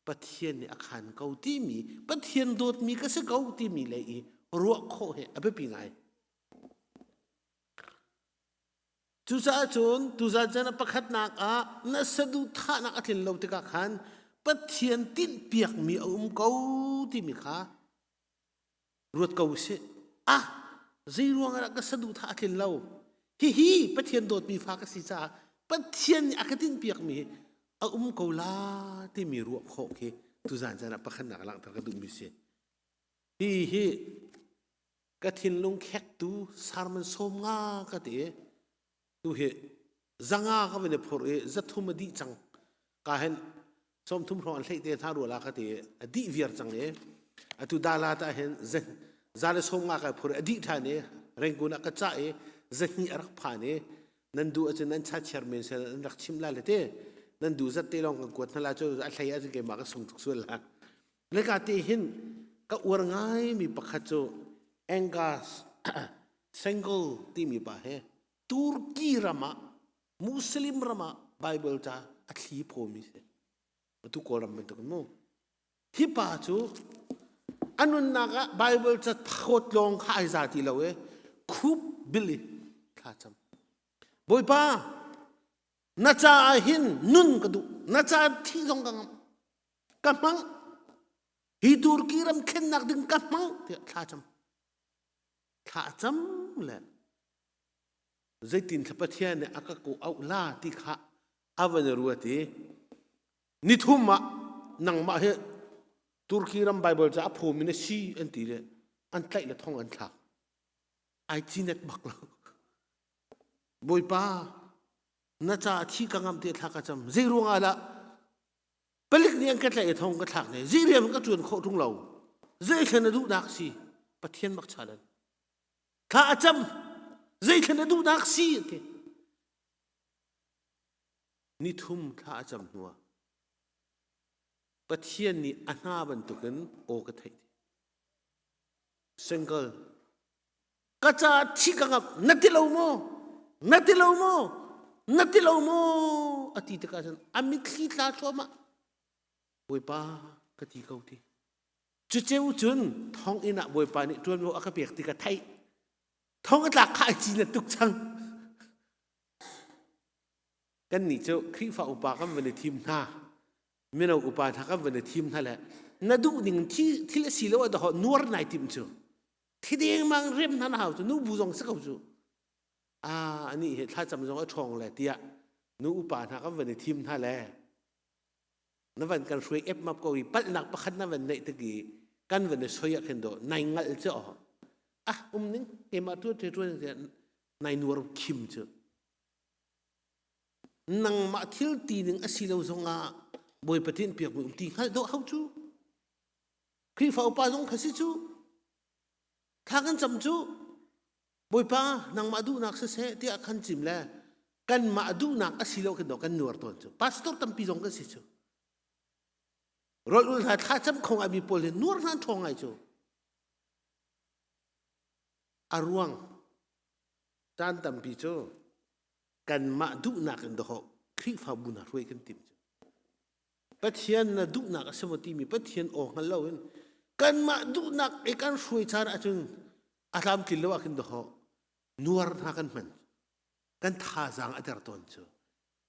Pathian nih a khan ko timi Pathian dawtmi ka si ko timi lei i ruah khawh hi a biapi ngai. Cucaah cun tuzan caan ah pakhatnak ah na saduhthahnak a tlin lo tikah khan Pathian tinhpiakmi a um ko timi kha ruat ko usih. Ah, zei ruang ah ka saduhthah a tlin lo? Hihi Pathian dawtmi fa ka si caah Pathian nih a ka tinhpiakmi a um ko la timi ruah khawh khi tuzan caan ah pakhatnak langhter ka duhmi si. Hi hi ka thinlung khektu sermon sawm nga ka ti tu hi zanga ka van i phurh i zathum a dih cang ka hen sawmthum hrawng an hleih te hna rua la ka ti a dih viar cang i atu dala ta hin za le sawm nga kai phurh i a dih ṭhan i Rangoon ah ka cah i zahnih a rak phan i nan duh ahcun nan cha chairman sel an rak chim la le te nan duh zat te lawng kan kuat hna la cu a hlei ahcun keimah ka sung tuk sual la Leka te hin ka uar ngaimi pakhat cu Angus Sengol timi pa he Turkey ram ah Muslim ram ah Bible ca a thli phawmi si. Atu Kawlram bantuk in mu. Hi pa cu a nunnak ah Bible ca phawt lawng kha ai za ti lo i khup bil i thla cam. Bawipa na caah hin nun ka duh na caah thih zong ka ngamh ka hmang hi Turkey ram thlennak ding ka hmang tiah thla cam thla cam le zeitin thla Pathian nih a ka ko auh la ti kha a van ruat i nithum ah nangmah hi Turkey ram Bible ca a phawmi na si an ti le an tlaih le thong an thlak ai cinet bak lo Bawipa na ca thi ka ngam te thla ka cam zei ruang ah dah Palik nih an ka tlaih i thong ka thlak ne. Zei rian ka ṭuan khawh ṭung lo. Zei na duhnak si? Pathian bak chalan. Thla a cam. Zei na duhnak si? Ti. Nithum thla a cam hnuah Pathian nih a hna bantukin aw ka theih. Single ka caah thi ka ngap na ti lo maw na ti lo maw na ti lo maw a ti tikah cun a mitthli tla thluahmah bawipa ka ti ko ti cuceu cun thonginn ah bawipa nih ṭuanvo a ka pek ti ka theih thong a tlak kha ai ci na tuk cang kannih cu Khrihfa upa kan van i thim hna mino upa hna kan van i thim hna le na duh ning thil a si lo ah dahawh nuar nai tim cu thi dengmang rem hna na hau cu nu bu zong si ko cu. Ah ani hi thlacam zong a ṭhawng le tiah nu upa hna kan van i thim hna le na van kan hruai epmap ko i palhnak pakhat na van neih tik i kan van i soi ah khin do nai ngalh cu ah um ning keimah ṭuan ṭe ṭuan nai nuar khim cu nangmah thil ti ning a si lo zongah Bawipa tin piakmi um ti hngalh dawh hau cu Khrihfa upa zong kha si cu thla kan cam cu Bawipa nangmah duhnak siseh tiah khan chim le kanmah duhnak a si lo khin kan nuar tawn cu pastor tampi zong kan si cu rol ul hna thla cam kho ngai mi pawl hi nuar hna ṭhawng ngai cu a ruang caan tampi cu kanmah duhnak in dawh Khrihfabu hna hruai kan tim cu Pathian na duhnak a si maw timi Pathian aw hngal loin kanmah duhnak i kan hruai caan ahcun a tlamtlin lo ah khin dawh nuar hna kan hman kan thazaang a der tawn cu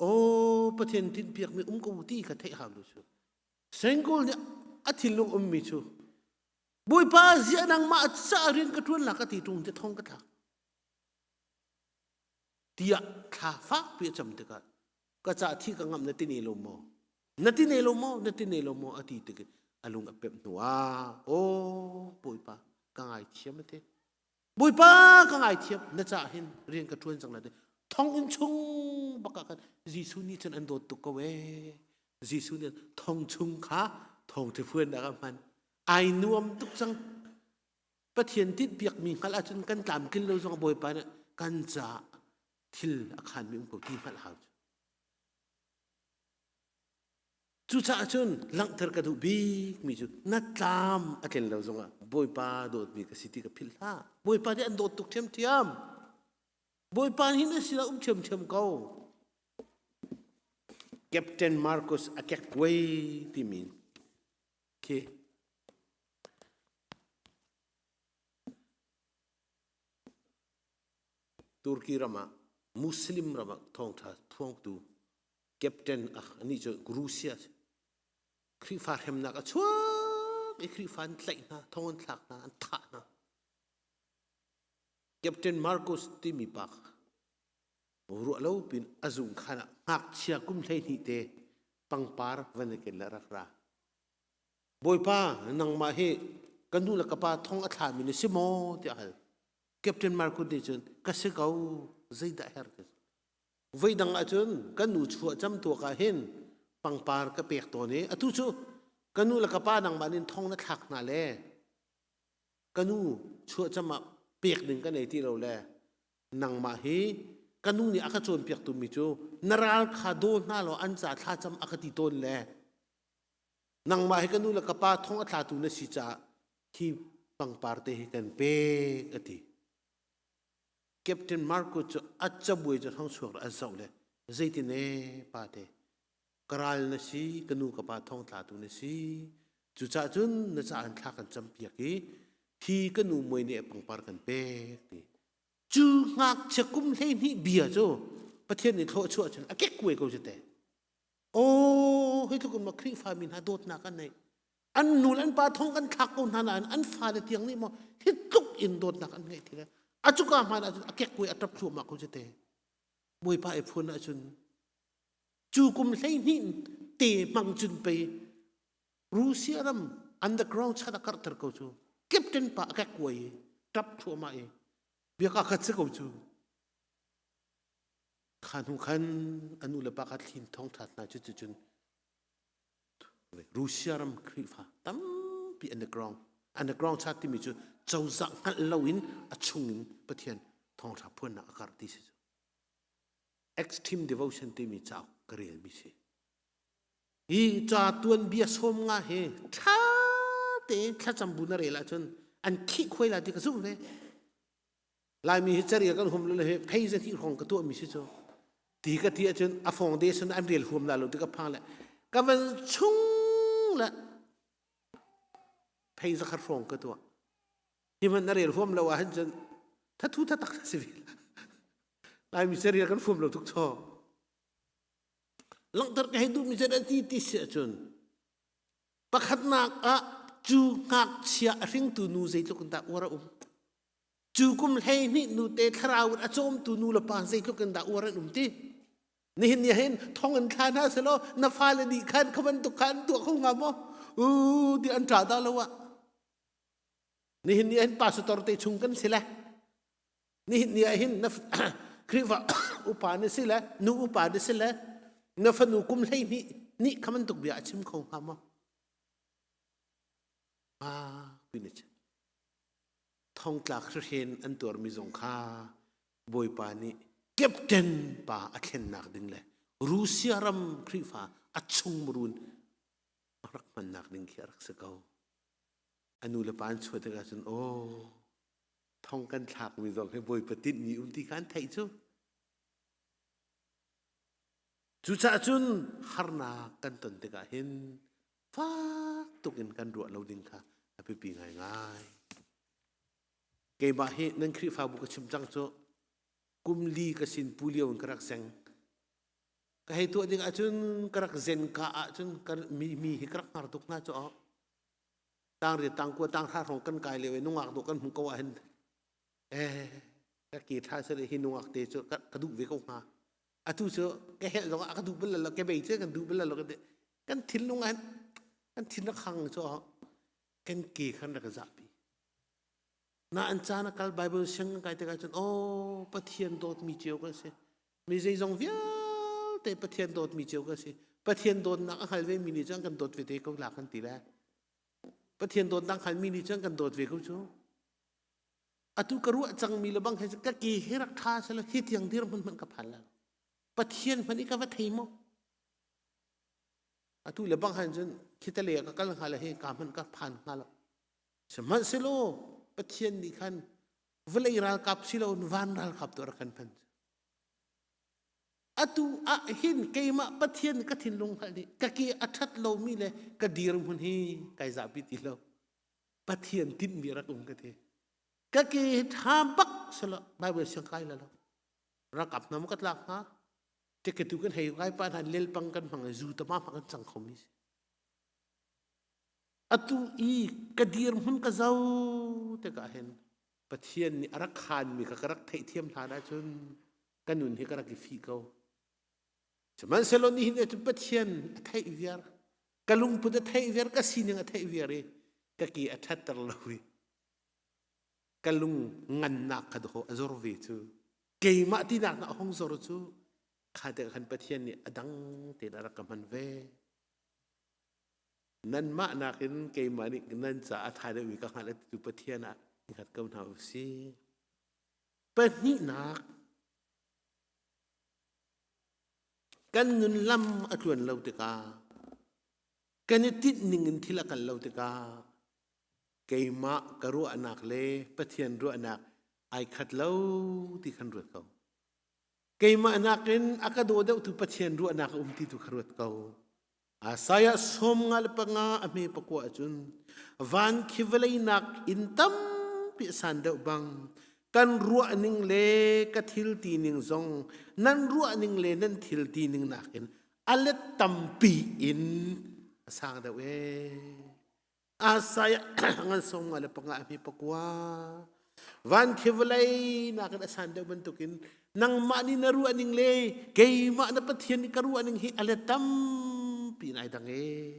aw Pathian tinhpiakmi um ko ti kha theih hau lu cu Sengkul nih a thinlung ummi cu Bawipa ziah nangmah ca rian ka ṭuan la ka ti ṭung te thong ka thlak tiah thla fakpi a cam tikah ka ca thi ka ngamh na ti ne lo maw na ti ne lo maw na ti ne lo maw a ti tik a lung a pemh hnu ah aw bawipa ka ngaithiam a ti bawipa ka ngaithiam na ca hin rian ka ṭuan cang la ti thonginn chung bak ah khan Jesuh nih cun an dawt tuk ko ee Jesuh nih thong chung kha thong ṭhifuan dah ka hman ai nuam tuk cang Pathian tinhpiakmi hngalh ahcun kan tlamtlin lo zong Bawipa nih kan caah thil a khanmi um ko ti hngalh hau cu. Cucaah cun langhter ka duh bikmi cu na tlam a tlin lo zongah Bawipa dawtmi ka si ti ka philh hlah. Bawipa nih an dawt tuk ṭhiamṭhiam. Bawipa hi na sinah um ṭhiamṭhiam ko. Captain Marcus a kekkuai timi khi Turkey ram ah Muslim ram ah thawngṭha phuangtu captain ah anih cu Russia Khrihfa hremnak a chuak i Khrihfa an tlaih hna, thong an thlak hna, an thah hna. Captain Marcus timi pa ruah lo pin a zung khan ah ngakchia kum 12 te pangpar van i ken le rak ra. Bawipa nangmah hi ka nu le ka pa thong a thlami na si maw tiah hal. Captain Marcus nih cun ka si ko zeidah her ka voi dang ahcun kan nu chuah cam tuak ah hin pangpar ka pek tawn i atu cu ka nu le ka pa nangmah nin thong na thlak hna le ka nu chuah cam ah pek ding ka nei ti lo le nangmah hi ka nu nih a ka cawnpiak tu mi cu na ral kha daw hna law an ca thla cam a ka ti tawn le nangmah hi ka nu le ka pa thong a thlatu na si caah hi pangpar te hi kan pek a ti Captain Marco cu a cabuai cu thong chuak a zoh le zeitin e pa te ka ral na si ka nu ka pa thong tlatu na si cucaah cun na ca an thla kan campiak i hi ka nu muai nih pangpar kan pek ti cu ngakchia kum 12 bia cu Pathian nih thlawh chuah cun a kek kuai ko cu te Aw, hi tluk in ma Khrihfa mi hna dawtnak an neih. An nu le an pa thong kan thlak ko hna nain an fale tiang nih maw hi tluk in dawtnak an ngeih ti le a cuka hmaan ahcun a kekkuai a ṭap thluahmah ko cu te. Bawipa i phun ahcun cu kum 12 te hmang cun pei Russia ram underground chan a karhter ko cu. Captain pa a kekkuai i ṭap thluahmah i biaka khat si ko cu. Kha hnu khan a nu le pa kha thlin thawngṭha hna cu cun Russia ram Khrihfa tampi underground underground chat timi cu cozah hngalh loin a chungin Pathian thawngṭha phuannak a karh ti si cu extreme devotion timi cauk ka relmi si hi ca tuanbia sawm nga hi ṭha tein thlacam bu na rel ahcun an khih khuai la ti ka zumh ve Laimi hi carial kan hum lo hi phei za hnih hrawng ka tuahmi si cu ti ka ti ahcun a foundation an rel huam la lo ti ka phang le ka van chung le phei za khat hrawng ka tuah hi man na rel huam lo ah hin cun thathu thatak si ve Laimi carial kan huam lo tuk chaw langhter ka hei duhmi cu ti ti si ahcun pakhatnak ah cu ngakchia a hringtu nu zeitluk in dah uar a um. Cu kum 12 nute thlarau in a cawmtu nu le pa zeitluk in dah uar an um ti. Nihin ni hin thong in thla hna selaw na fale nih khan kha bantuk kha an tuah kho hnga maw? U ti an ṭa dah lo ah. Nihin ni hin pastor te chung kan si le. Nihin ni ah hin na Khrihfa upa na si le nu upa na si le na fanu kum 12 nih kha bantuk bia a chim kho hnga maw? Ah, pin Thongtlak hrihren an tuarmi zong kha Bawipa nih captain pa a thlennak ding le Rusia ram Khrihfa a chungmurun a rak hmannak ding khi a rak si ko. A nu le pa an chuah tikah cun aw thong kan thlakmi zong hi Bawipa tinhmi um ti kha an theih cu. Cucaah cun harnak kan ton tikah hin fak tuk in kan ruah lo ding kha a biapi ngaingai. Keimah hi nan Khrihfabu ka chim cang cu kum li ka sin pu lio in ka rak seng. Ka hei tuah ding ahcun ka rak zen ka ahcun mi, mi hi ka rak hngar tuk hna cu tang riat tang kua tang hra hrawng kan kai lio i nungak dawh kan hmuh ko ahhin eh ka ke tha sele hi nungak te cu ka duh ve ko hnga atu cu ka helh zong ah ka duh bal lo ke bei cu kan duh bal lo kan kan thinlung ah kan thin rak hang cu kan ke khan rak zahpi na an caan a kal bible siang kan kai tikah cun oh pathian dawtmi cio kan si mi zeizong vialte pathian dawtmi cio kan si pathian dawtnak a hngal ve mi nih cun kan dawt ve te ko la kan ti le pathian dawtnak hngal mi nih cun kan dawt ve ko cu atu ka ruah cangmi le bang he ka ke hi rak ṭha selaw hi tiang dir hmun hmanh ka phan la pathian hmanh i ka va thei maw atu le bang han cun khitale ka kal hnga le hi ka hmanh ka phan hnga lo sihmanhsehlaw pathian nih khan vawlei ralkap si lo van ralkap tu rak kan phan atu ah hin keimah pathian ka thinlung hngalh nih ka ke a ṭhat lomi le ka dirhmun hi kai zahpi ti lo Pathian tinhmi rak um ka ti. Ka ke hi ṭha bak selaw Bible siang kai la lo. Rakap hna mu ka tlak hnga. Tiketu kan hei kai pa hna lelpang kan hmang i zu tama hmang kan cang khomi si. Atu i ka dirhmun ka zo tikah hin Pathian nih a rak khanmi kha ka rak theihthiam hlan ahcun ka nun hi ka rak i fih ko. Sihmanhsehlaw nihin ah cun Pathian a theih viar ka lungput a theih viar ka sining a theih viar i ka ke a ṭhatter lo i ka lung ngannak kha dawh a zor ve cu keimah tinak na a hung zor cu kha te khan Pathian nih a dang tein a rak ka hman ve nanmah nakin keimah nih nan caah a ṭha deuhmi ka hngalh a titu Pathian ah i hngat ko hna u sih pahnihnak Kan nun lam a tluan lo tikah kan i tinh ning in thil a kal lo tikah keimah ka ruahnak le Pathian ruahnak ai khat lo ti khan ruat ko. Keimah nakin a ka daw deuhtu Pathian ruahnak a um ti tu kha ruat ko. Isaiah 55 a hme pakua ahcun van khi vawlei nak in tampi a san deuh bang kan ruah ning le ka thil ti ning zong nan ruah ning le nan thil ti ning nakin a let tampi in a sang deuh ee. Isaiah ngan 55 a hme pakua van khi vawlei nakin a san deuh bantukin nangmah nih na ruah ning le keimah na Pathian nih ka ruah ning hi a let tampi in ai dang ee.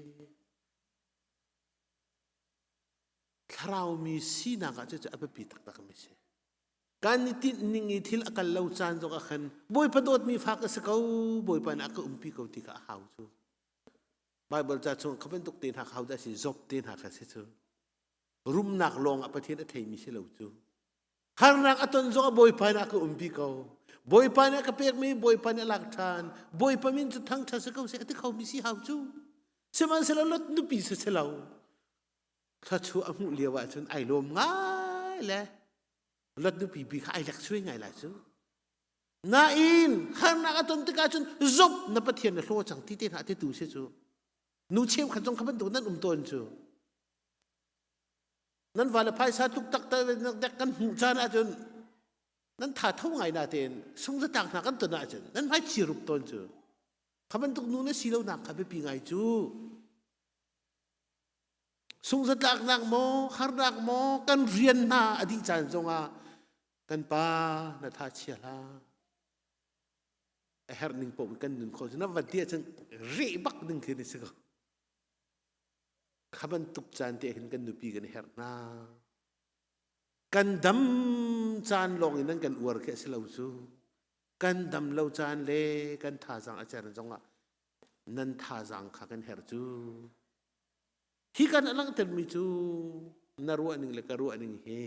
Thlarau mi sinak ah cucu a biapi taktak mi si. Kan i tinh ning i thil a kal lo caan zong ah khan Bawipa dawtmi fa ka si ko, Bawipa nih a ka umpi ko ti kha a hau cu. Bible ca chung kha bantuk te hna kha dah si Job te hna kha si cu. Rumnak lawng ah Pathian a theimi si lo cu. Harnak a ton zong ah Bawipa nih a ka umpi ko. Bawipa nih a ka pekmi Bawipa nih a lak ṭhan. Bawipa min cu thangṭhat si ko seh a ti khomi si hau cu. Sihmanhsehlaw Lot nupi si si lo. Thluachuah a hmuh lio ahcun ai lawm ngai le Lot nupi bi kha ai lek suai ngai lai cu. Nain harnak a ton tikah cun Job na Pathian na hlaw cang ti te hna ti tu si cu. Nu cheukhat zong kha bantuk nan um tawn cu. Nan vale phaisa tluk tak dek kan hmuh caan ahcun nan tha tho ngai natein sungzatlak hna kan ton ahcun nan hmai chi rup tawn cu. Kha bantuk nu na si lonak kha biapi ngai cu. Sungzatlaknak maw harnak maw kan rian hna a dih caan zongah. Kan pa na tha chia hlah. A herh ning paoh kan nun kho na van ti ahcun reh bak ding khi ni si ko. Kha bantuk caan te hin kan nupi kan herh hna. Kan dam caan lawng in an kan uar khi a si lo cu. Kan dam lo caan le kan thazaang a cer zongah nan thazaang kha kan herh cu. Hi kan a langhtermi cu na ruah ning le ka ruah ning hi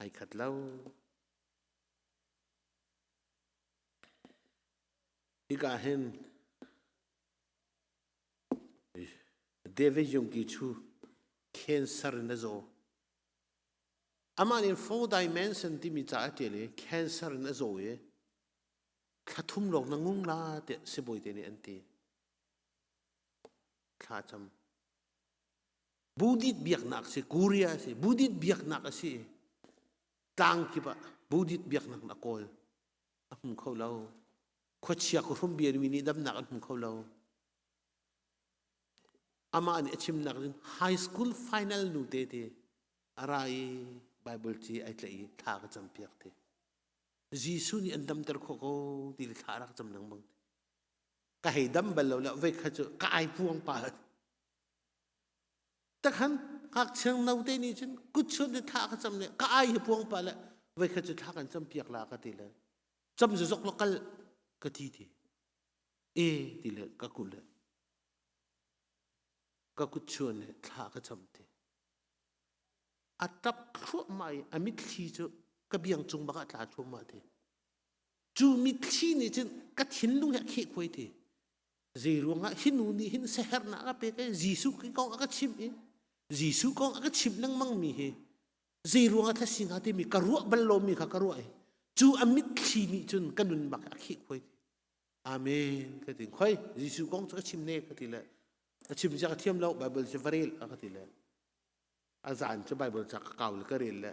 ai khat lo. Hika hin David Yongki chu cancer in a zaw. Amah nih four dimension timi ca a ṭial i cancer in a zaw i thla thum lawng na ngung la tiah sibawi te nih an ti. Thla cam. Buddhist biaknak si, Korea si, Buddhist biaknak a si. Tlang kip ah Buddhist biaknak na kawl. A hmu kho lo. Khuachia khuahrum bianmi nih damnak an hmu kho lo. Amah nih a chimnak in high school final nu te te a ra i Bible ci ai tlaih i thla ka campiak te. Jesuh nih an damter khawh ko ti le thla a rak cam lengmang. Ka hei dam bal lo le voi kha cu ka ai puang pa. Takhan ngakchia no te nih cun kut chun le thla ka cam le ka ai hi puang pa le voi kha cu thla kan cam piak la ka ti le cam zok lo kal ka ti ti. E ti le ka kut le ka kut chuan le thla ka cam ti. A tap thluahmah i a mitthli cu ka biang cung bak ah tla thluahmah ti. Cu mitthli nih cun ka thinlung hi a kheh khuai ti. Zei ruangah hi nu nih hin siaherhnak a pek i Jesuh kong a ka chimh i Jesuh kong a ka chimh lengmang mi hi zei ruangah thla si hnga timi ka ruah bal lomi kha ka ruah i cu a mitthli nih cun ka nun bak a kheh khuai ti. Amen ka ti. Khoi Jesuh kong cu ka chim ne ka ti le a chim zia ka thiam lo Bible cu va rel a ka ti le a zan cu Bible ca ka kau le ka rel le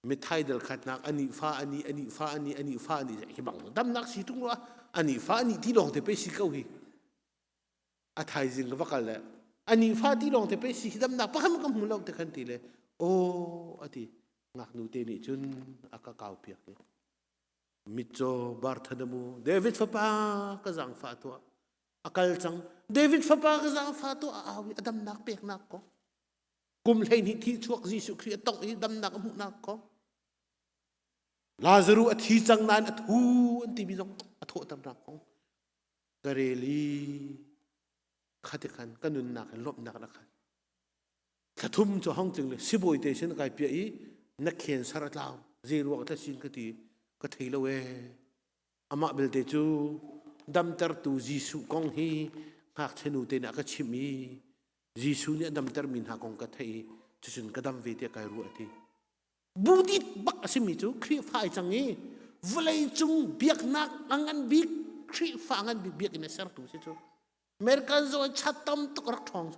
mithai dal khatnak ani fa ani ani fa ani ani fa ani hi bang damnak si tung lo ani fa ani ti lawng te pe si ko hi a thaizing ka va kal le ani fa ti lawng te pe si hi damnak pakhat ka hmu lo te khan ti le o ati ngaknu te nih cun a ka kau piak i Mitcaw Bartholomew David fapa ka zaangfah tuah a kal cang David fapa ka zaangfah tuah a au i a damnak peknak kong kum 12 thi chuak Jesuh Khrih a tongh i damnak a hmuhnak kong Lazaruh a thi cang nain a thu an timi zong a thawhternak kong ka rel i khati khan ka nunnak in lawmhnak na khan Thla thum cu hong tling le sibawi te sin kai piah i na cancer a tlau zei ruang tla sin ka ti ka thei lo ee amah belte cu damtertu Jesuh kong hi ngakchia nu te nih a ka chimh i Jesuh nih a damtermi hna kong ka theih i cucun ka dam ve tiah kai ruah ti Buddhist bak a simi cu Khrihfa ai cang i vawlei cung biaknak a ngan bik Khrihfa a ngan bik biakinn a sertu si cu American zong chat tam tuk rak ṭhawng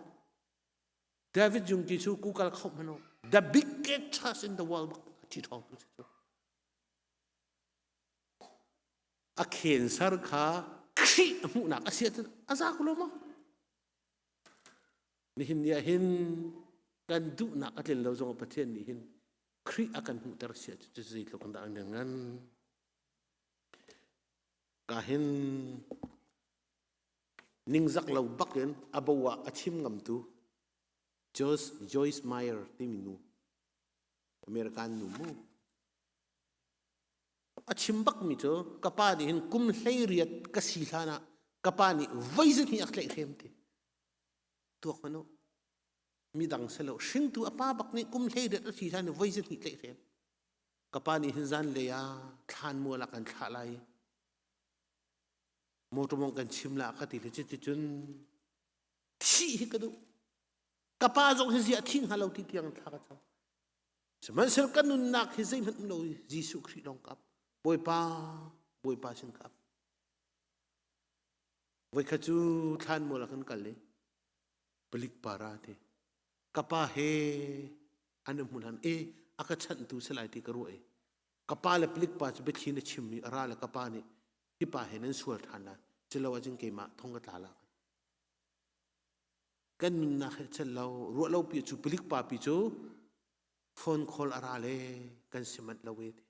David Jungki cu Google kho hmanh the biggest church in the world bak thi ṭhawng tu si cu. A cancer kha Khrih a hmuhnak a si ahcun a za ko lo maw? Nihin ni ah hin kan duhnak a tlin lo zong Pathian nih hin Khrih a kan hmuhter si ahcun cu zeitluk in dah an ngan. Ka hin Ningzak lo bakin a bo ah a chim ngamtu Joyce, Joyce Meyer timi nu American nu mu a chim bakmi cu ka pa nih hin kum 18 ka si hlan ah ka pa nih voi zahnih a tlaihhrem ti tuak hmanh u midang selo hringtu a pa bak nih kum 18 a si hlan i voi zahnih tlaihhrem ka pa nih hin zan lei ah thlan mual ah kan thlah lai Motor mong kan chim la ka ti le cuticun thih hi ka duh. Ka pa zong hi ziah thi hnga lo ti tiang thla ka cam. Sihmanhsehlaw ka nunnak hi zeihmanh um lo i Jesuh Khrih lawng ka ap. Bawipa, Bawipa sin ka ap. Voikhat cu thlanmual ah kan kal i palik para te ka pa he an hmun han e a ka chanhtu si lai ti ka ruah i ka pa le palik pa cu biathli na chimmi a ra le ka pa nih hi pa he nan sual ṭhan lai culo ahcun keimah thong ka tla la kan nunnak he cel lo ruah lo pi cu palik pa pi cu phone call a ra le kan si manh lo e ti.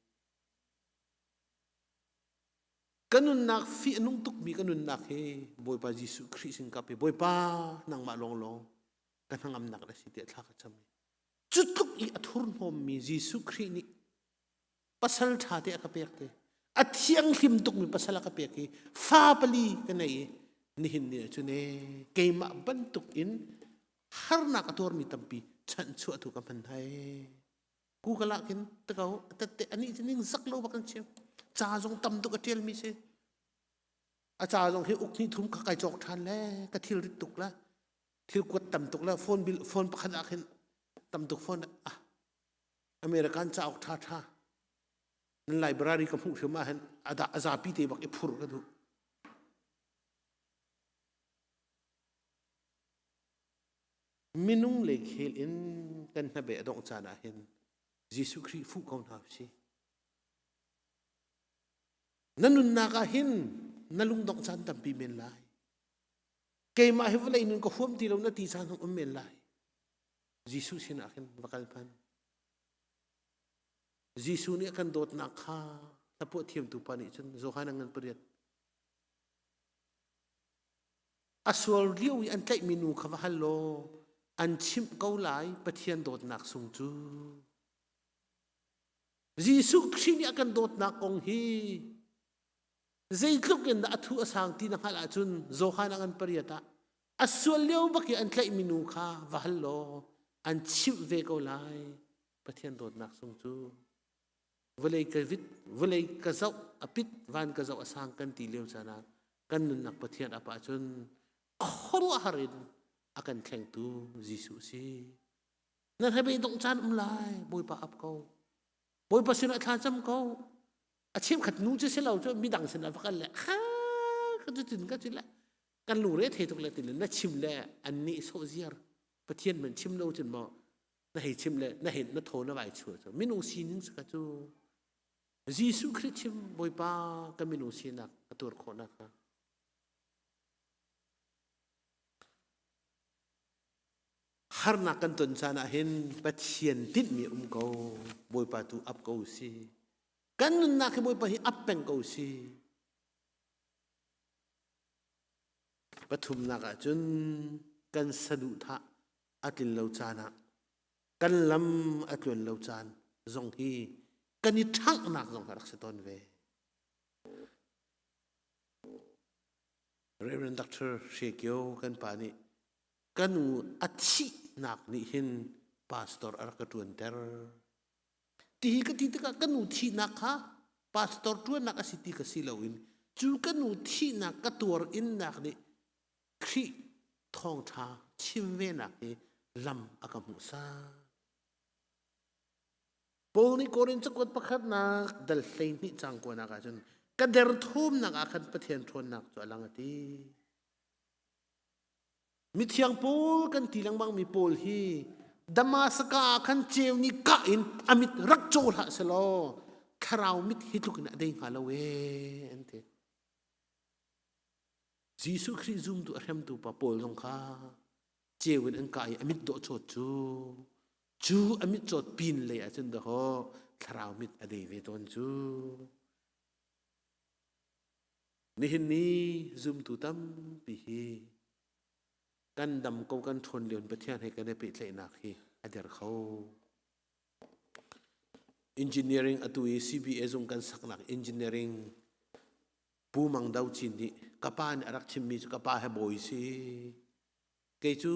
Ka nunnak fih a nung tukmi ka nunnak hi Bawipa Jesuh Khrih sin ka pe. Bawipa nangmah lawnglawng ka hnangamnak na si tiah thla ka cam. Cu tluk i a thurhnawmmi Jesuh Khrih nih pasal ṭha te a ka pek te. A thianghlim tukmi pasal a ka pek i fa pali ka nei i nihin ni ah cun ee keimah bantuk in harnak a tuarmi tampi chanhchuahtu ka hman hai. Google ah khin tako tette ani cu ning zak lo bak an chim. Ca zong tam tuk a ṭialmi si. A ca zong hi uk hnih thum ka kai cawk ṭhan le ka thil rit tuk la. Thil kuat tam tuk la phone bill phone pakhat ah khin tam tuk phone ah American cauk ṭha ṭha nan library ka hmuh hrim ah hin a zapi te bak i phur ka duh. Minung lei khel in kan hnabei a dongh caan ah hin Jesuh Khrih fuh ko hna usih. Na nunnak ah hin na lungdongh caan tampi men lai. Keimah hi vawlei nun ka huam ti lo na ti caan zong um men lai. Jesuh sinah khin va kal hmanh. Jesuh nih a kan dawtnak kha hlapuah thiamtu pa nih cun Johan a ngan pariat A sual lio i an tlaihmi nu kha va hal law an chimh ko lai Pathian dawtnak sung cu. Jesuh Khrih nih a kan dawtnak kong hi zeitluk in dah a thu a sang ti na hngalh ahcun Johan a ngan pariat ah a sual lio bak i an tlaihmi nu kha va hal law an chimh ve ko lai Pathian dawtnak sung cu. Vawlei ka vit, vawlei ka zoh a pit, van ka zoh a sang kan ti lio caan ah kan nunnak Pathian ap ahcun khuaruahhar in a kan thlengtu Jesuh a si. Na hnabei dongh caan um lai, Bawipa ap ko. Bawipa sinah thla cam ko. A chimkhat nu cu si lo cu midang sinah va kal le ha ka cu tin ka cu le kan lungre thei tuk le tin na chim le an nih sawh ziar Pathian man chim lo cun maw na hei chim le na hei na thaw na vai chuah cu minung sining saka cu Jesuh Khrih chim Bawipa ka minung sinak ka tuar khawh nakhnga harnak kan ton caan ah hin Pathian tinhmi um ko Bawipa tu ap ko si kan nunnak hi Bawipa hi ap peng ko si pathumnak ah cun kan saduhthah a tlin lo caan ah kan lam a tluan lo caan zong hi kan i ṭhanghnak zong a rak si tawn ve. Reverend Dr. Hre Kio kan pa nih ka nu a thihnak nih hin pastor a rak ka ṭuanter. Tihi ka ti tikah ka nu thihnak kha pastor ṭuannak a si ti ka si loin cu ka nu thihnak ka tuar innak nih Khrih thawngṭha chim venak hi lam a ka hmuhsak. Paul nih Korin cakuat pakhatnak dal 12 cang kuanak ahcun ka derthawmnak ah khan Pathian ṭhawnnak cu a lang a ti. Mithiang Paul kan ti lengmang mi Paul hi Damascus ah khan ceu nih kah in a mit rak caw hlah selaw thlarau mit hi tluk in a dei hnga lo ee an ti. Jesuh Khrih zumtu a hremtu pa Paul zong kha ceu in an kah i a mit dawh cawt cu cu a mit cawt pin lei ahcun dahawh thlarau mit a dei ve tawn cu. Nihin ni zumtu tampi hi kan dam ko kan ṭhawn lio in Pathian he kan i pehtlaihnak hi a der kho. Engineering atu i CBA zung kan saknak engineering Pu Mang Do Cin nih ka pa nih a rak chimmi cu ka pa he bawi si. Kei cu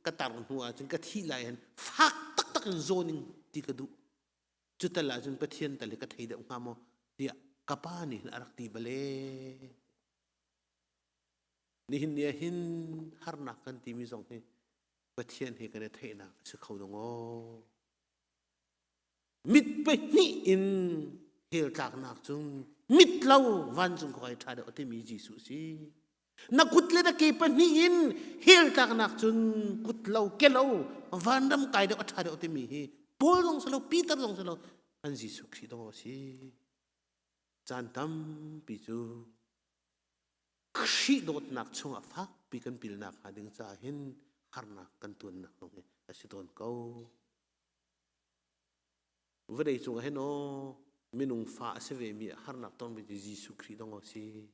ka tar hnu ahcun ka thih lai hin fak taktak in zawning ti ka duh. Cu tal ahcun Pathian tal hi ka thei deuh hnga maw tiah ka pa nih hin a rak ti bale. Nihin ni ah hin harnak kan timi zong hi Pathian he kan i theihnak a si kho dong aw. Mit pahnih in hell tlaknak cung mit lo vancung khua i ṭha deuh a timi Jesuh si. Na kut le na ke pahnih in hell tlaknak cun kut lo ke lo vanram kai deuh a ṭha deuh timi hi Paul zong si lo Peter zong si lo an Jesuh Khrih dong a si. Caan tampi cu Khrih dawtnak chungah fakpi kan pilnak hnga ding caah hin harnak kan tuannak zong hi a si tawn ko. Vawlei cungah hin aw. Minung fa a si vemi harnak tong mi cu Jesuh Khrih dong a si.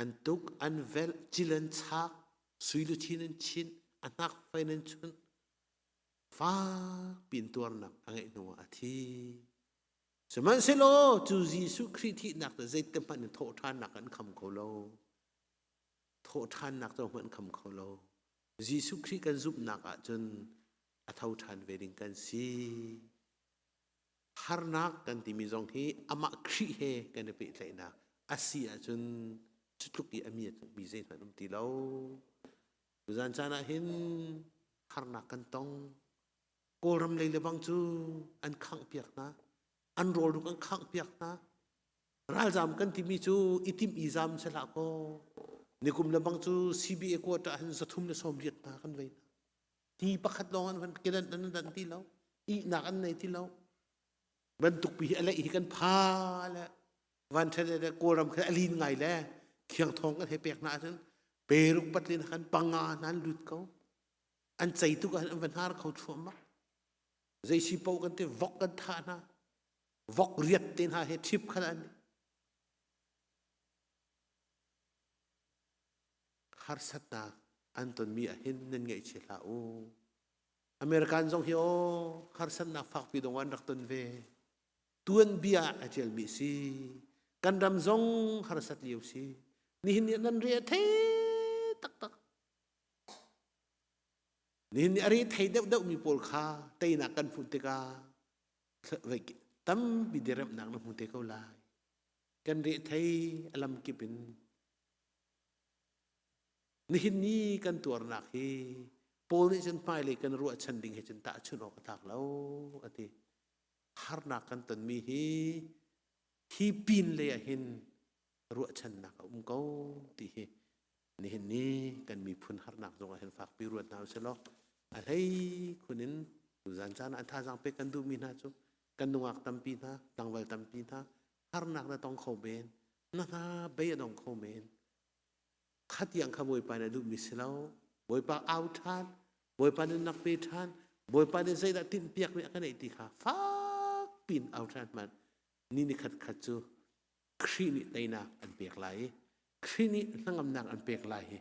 An tuk, an velh, cil an chak, sui luchin an chinh, a hnak fein an chunh. Fak piin tuarnak a ngeih hnu ah a thi. Sihmanhsehlaw cu Jesuh Khrih thihnak cu zeite hmanh in thawhṭhannak an kham kho lo. Thawhṭhannak cu hmanh kham kho lo. Jesuh Khrih kan zumhnak ahcun a tho ṭhan ve ding kan si. Harnak kan timi zong hi amah Khrih he kan i pehtlaihnak a si ahcun cu tluk i a mi mi zeihmanh um ti lo. Tuzan caan ah hin harnak kan tong. Kawlram lei le bang cu an khangh piak hna. An rawlruk an khangh piak hna. Ralzam kan timi cu i timh i zam si hlah kaw. Nikum le bang cu CBA quarter ah hin 380 hna kan vei hna. Hi pakhat lawng an van kedan an dan ti lo. Ihnak an nei ti lo. Bantuk pi hi a leih hi kan pha le van ṭhen le Kawlram kha a lin ngai le khiang thawng kan hei pek hna ahcun peruk patlin khan panga hna an lut ko. An cei tuk ahhin an va hnar kho thluahmah. Zei si paoh kan ti vok kan thah hna. Vok riat te hna he ṭhip khan an harsatnak an tonmi ahhin nan ngaihchia hlah u. American zong hi aw harsatnak fakpi dong an rak ton ve. Tuanbia a ṭialmi si. Kan ram zong harsat lio si. Nihin ni nan re a thei taktak. Nihin ni a re thei deuhdeuhmi pawl kha teinak kan hmuh tikah tampi diremhnak na hmu te ko lai. Kan re thei a lamkip in nihin ni kan tuarnak hi Paul nih cun hmailei kan ruahchan ding he cun tahchunh awk a tlak lo a ti. Harnak kan tonmi hi hi pin lei ah hin ruahchannak a um ko ti hi nihin ni kan miphun harnak zong ah hin fakpi ruat hna usih law a hlei khun in tuzan caan ah thazaang pek kan duhmi hna cu kan nungak tampi hna tlangval tampi hna harnak na tong kho men na hna bei a dong kho men khatiang kha Bawipa nih a duhmi si lo Bawipa au ṭhan Bawipa nih nak pe ṭhan Bawipa nih zeidah tinhpiakmi a ka neih ti kha fak pin au ṭhan hmanh ni ni khat khat cu Khrih nih teinak an pek lai i Khrih nih hnangamnak an pek lai hi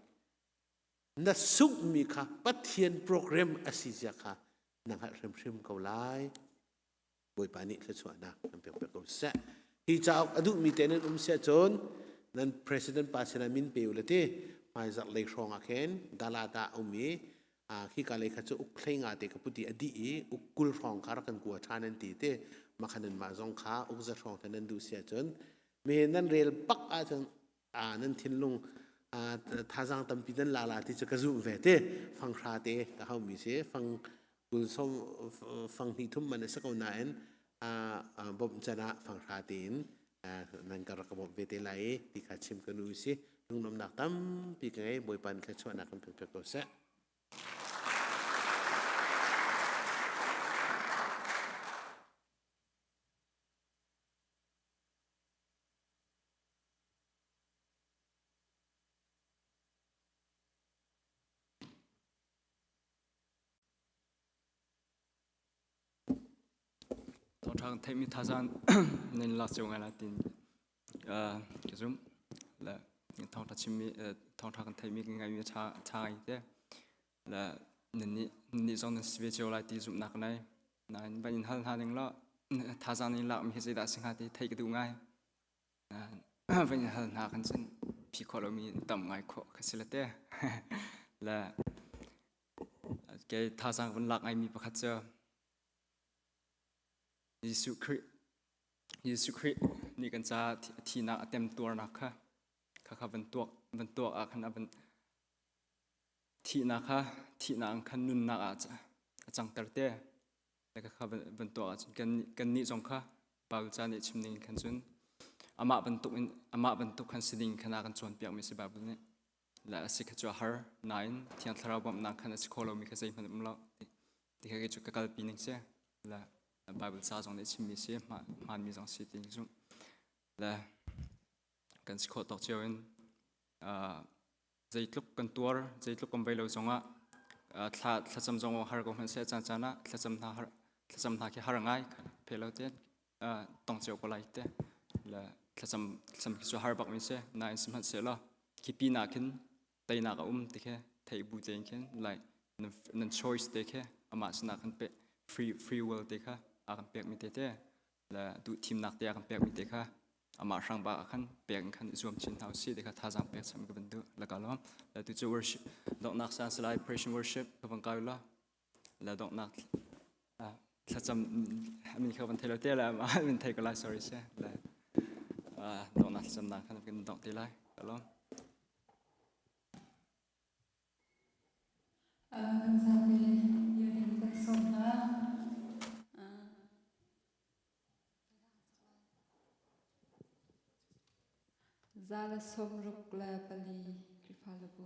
na sunghmi kha Pathian program a si zia kha na hngalh hrimhrim ko lai. Bawipa nih thluachuahnak an pek pek ko seh. Hi cauk a duhmi te nan um siah cun nan president pa sinah min pe u le ti hmaizarh lei hrawng ah khin Dalat ah a um i khika lei kha cu uk hlei nga te ka puti a dih i uk 20 hrawng kha rak kan kua ṭhan an ti ti makhan nan mah zong kha uk za hrawng te nan duh si ahcun mi nan rel bak ahcun nan thinlung thazaang tampi nan la la ti cu ka zumh ve ti fanghra te ka haumi si fang 20 som fang hnih thum man a si ko nain bawmh can ah fanghra tein nan ka rak ka bawmh ve te lai i ti kha chim ka nu si lungnuamnak tampi ka ngei Bawipa nih thluachuahnak kan pek ko seh.
Thawngṭha kan theihmi thazaang nan lak cio ngai lai tiin ka zumh. Le thawngṭha chimmi thawngṭha kan theihmi kan ngaihmi ṭha ṭha ngai te. Le nannih nannih zong nan si ve cio lai ti zumhnak ka nei. Nain van in hal hna ning law thazaang nan i lakmi hi zeidah a si hnga ti theih ka duh ngai. Van in hal hna kan cun phi khawh lomi tam ngai khawh ka si le te. Le Kei thazaang vun lak ngaimi pakhat cu Jesuh Khrih Jesuh Khrih nih kan caah thihnak a temtuarnak kha khakha van tuak van tuak ah khan a van thihnak kha thihnak in khan nunnak ah a cangter te. Khakha van tuak ahcun kan kannih zong kha Bible ca nih chim ning khan cun amah bantuk in amah bantuk khan si ding khan a kan cawnpiakmi si Bible nih. Le a si kha cu a har nain Thiang Thlarau bawmhnak khan a si kho lomi kha zeihmanh um lo ti kha kei cu ka kalpi ning si le Bible ca zong nih chimmi si hmaanmi zong si ti zumh le kan si khawh tawk cio in zeitluk kan tuar zeitluk kan vei lo zongah thla thlacam zong har ko hmanh seh caan caan ah thlacam hna har thlacam hna khi har ngai phe lo te. Tong cio ko lai te. Le thlacam thlacam khi cu har bak mi si. Nain sihmanhsehlaw khi pin ah khin teinak a um ti khi theih bu tein khin like nan choice te khi amah sinah kan pe free free will te kha a kan pek mi te te le duh thimnak te a kan pek mi te kha amah hrang ba khan pek in khan zuam chin hna usih ti kha thazaang pek cham ka van duh la ka lawm le tu cu worship donghnak san salai praise and worship ka van kai la le donghnak thlacam amin kha van thei lo te la amin thei ko lai sorry se le donghnak thlacamnak khan kan dongh te lai ka lawm
Kan zapi biakinn kan sawm hna. 164 Khrihfabu.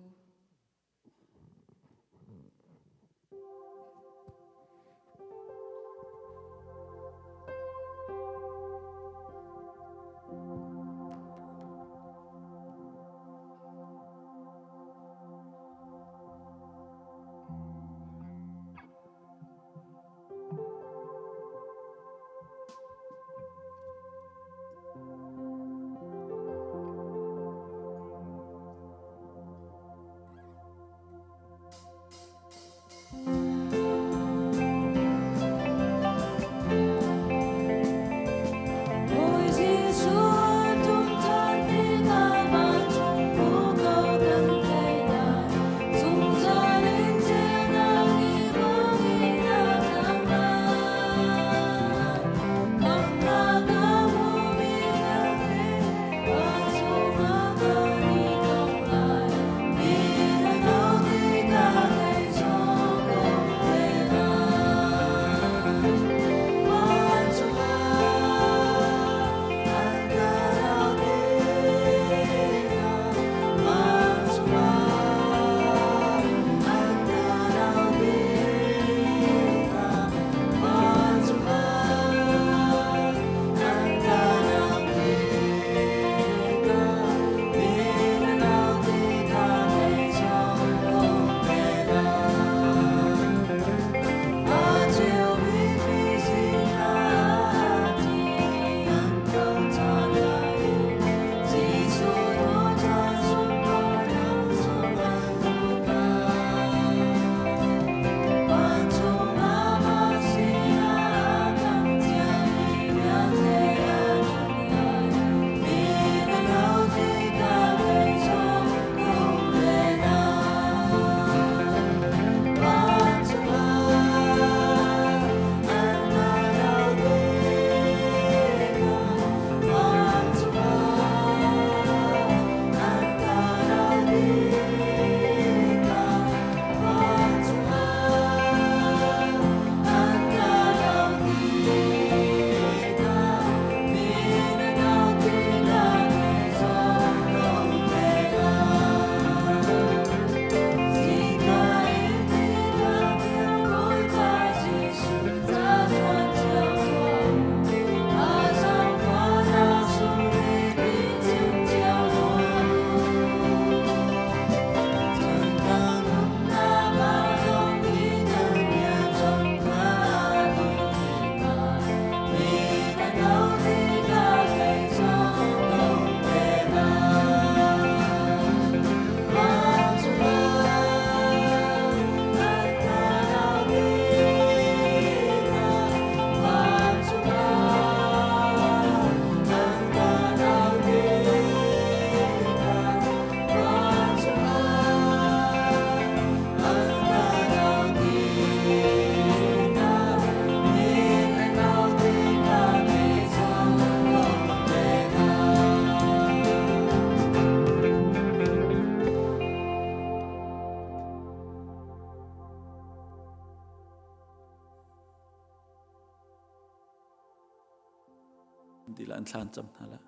Dila an thlan cam hna la.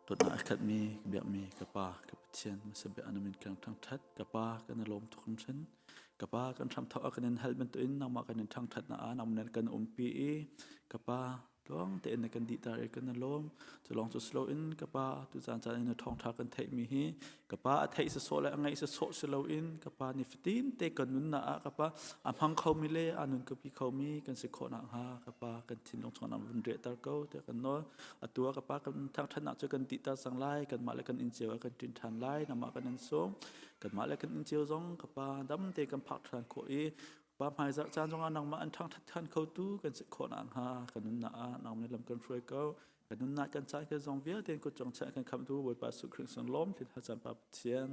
Dawtnak a khatmi ka biakmi ka Pa ka Pathian hmasa na min kan thangṭhat ka Pa kan i lawm tuk hringhran ka Pa kan hramthawk ah kan in hal bantukin nangmah kan in thangṭhat na ah nangmah kan umpi i ka Pa Tluang tein na kan dihter i kan i lawm. Cu lawng cu si loin ka Pa tu caan caan in na thawngṭha kan theihmi hi ka Pa a theih sawsawh le a ngaih sawsawh si loin ka Pa ni fatin te kan nunnak ah ka Pa a hmang khomi le a nun kapi khomi kan si khawh nakhnga ka Pa kan thinlung chungah vun riahter ko tiah kan nawl. Atu ah ka Pa kan thangṭhatnak cu kan dihter cang lai, kanmah le kan inn cio ah kan ṭin ṭhan lai, nangmah kan in sawm. Kanmah le kan inn cio zong ka Pa dam te kan phak ṭhan khawh i Pa hmaizarh caan zongah nangmah an ṭhangṭhat ṭhan khotu kan si khawh nakhnga kan nunnak ah nangmah nih lam kan hruai ko. Kan nunnak kan caan kan zong vialte kut cung chiah kan khamhtu Bawipa Jesuh Khrih sin lawm thin hacam Pa Pathian.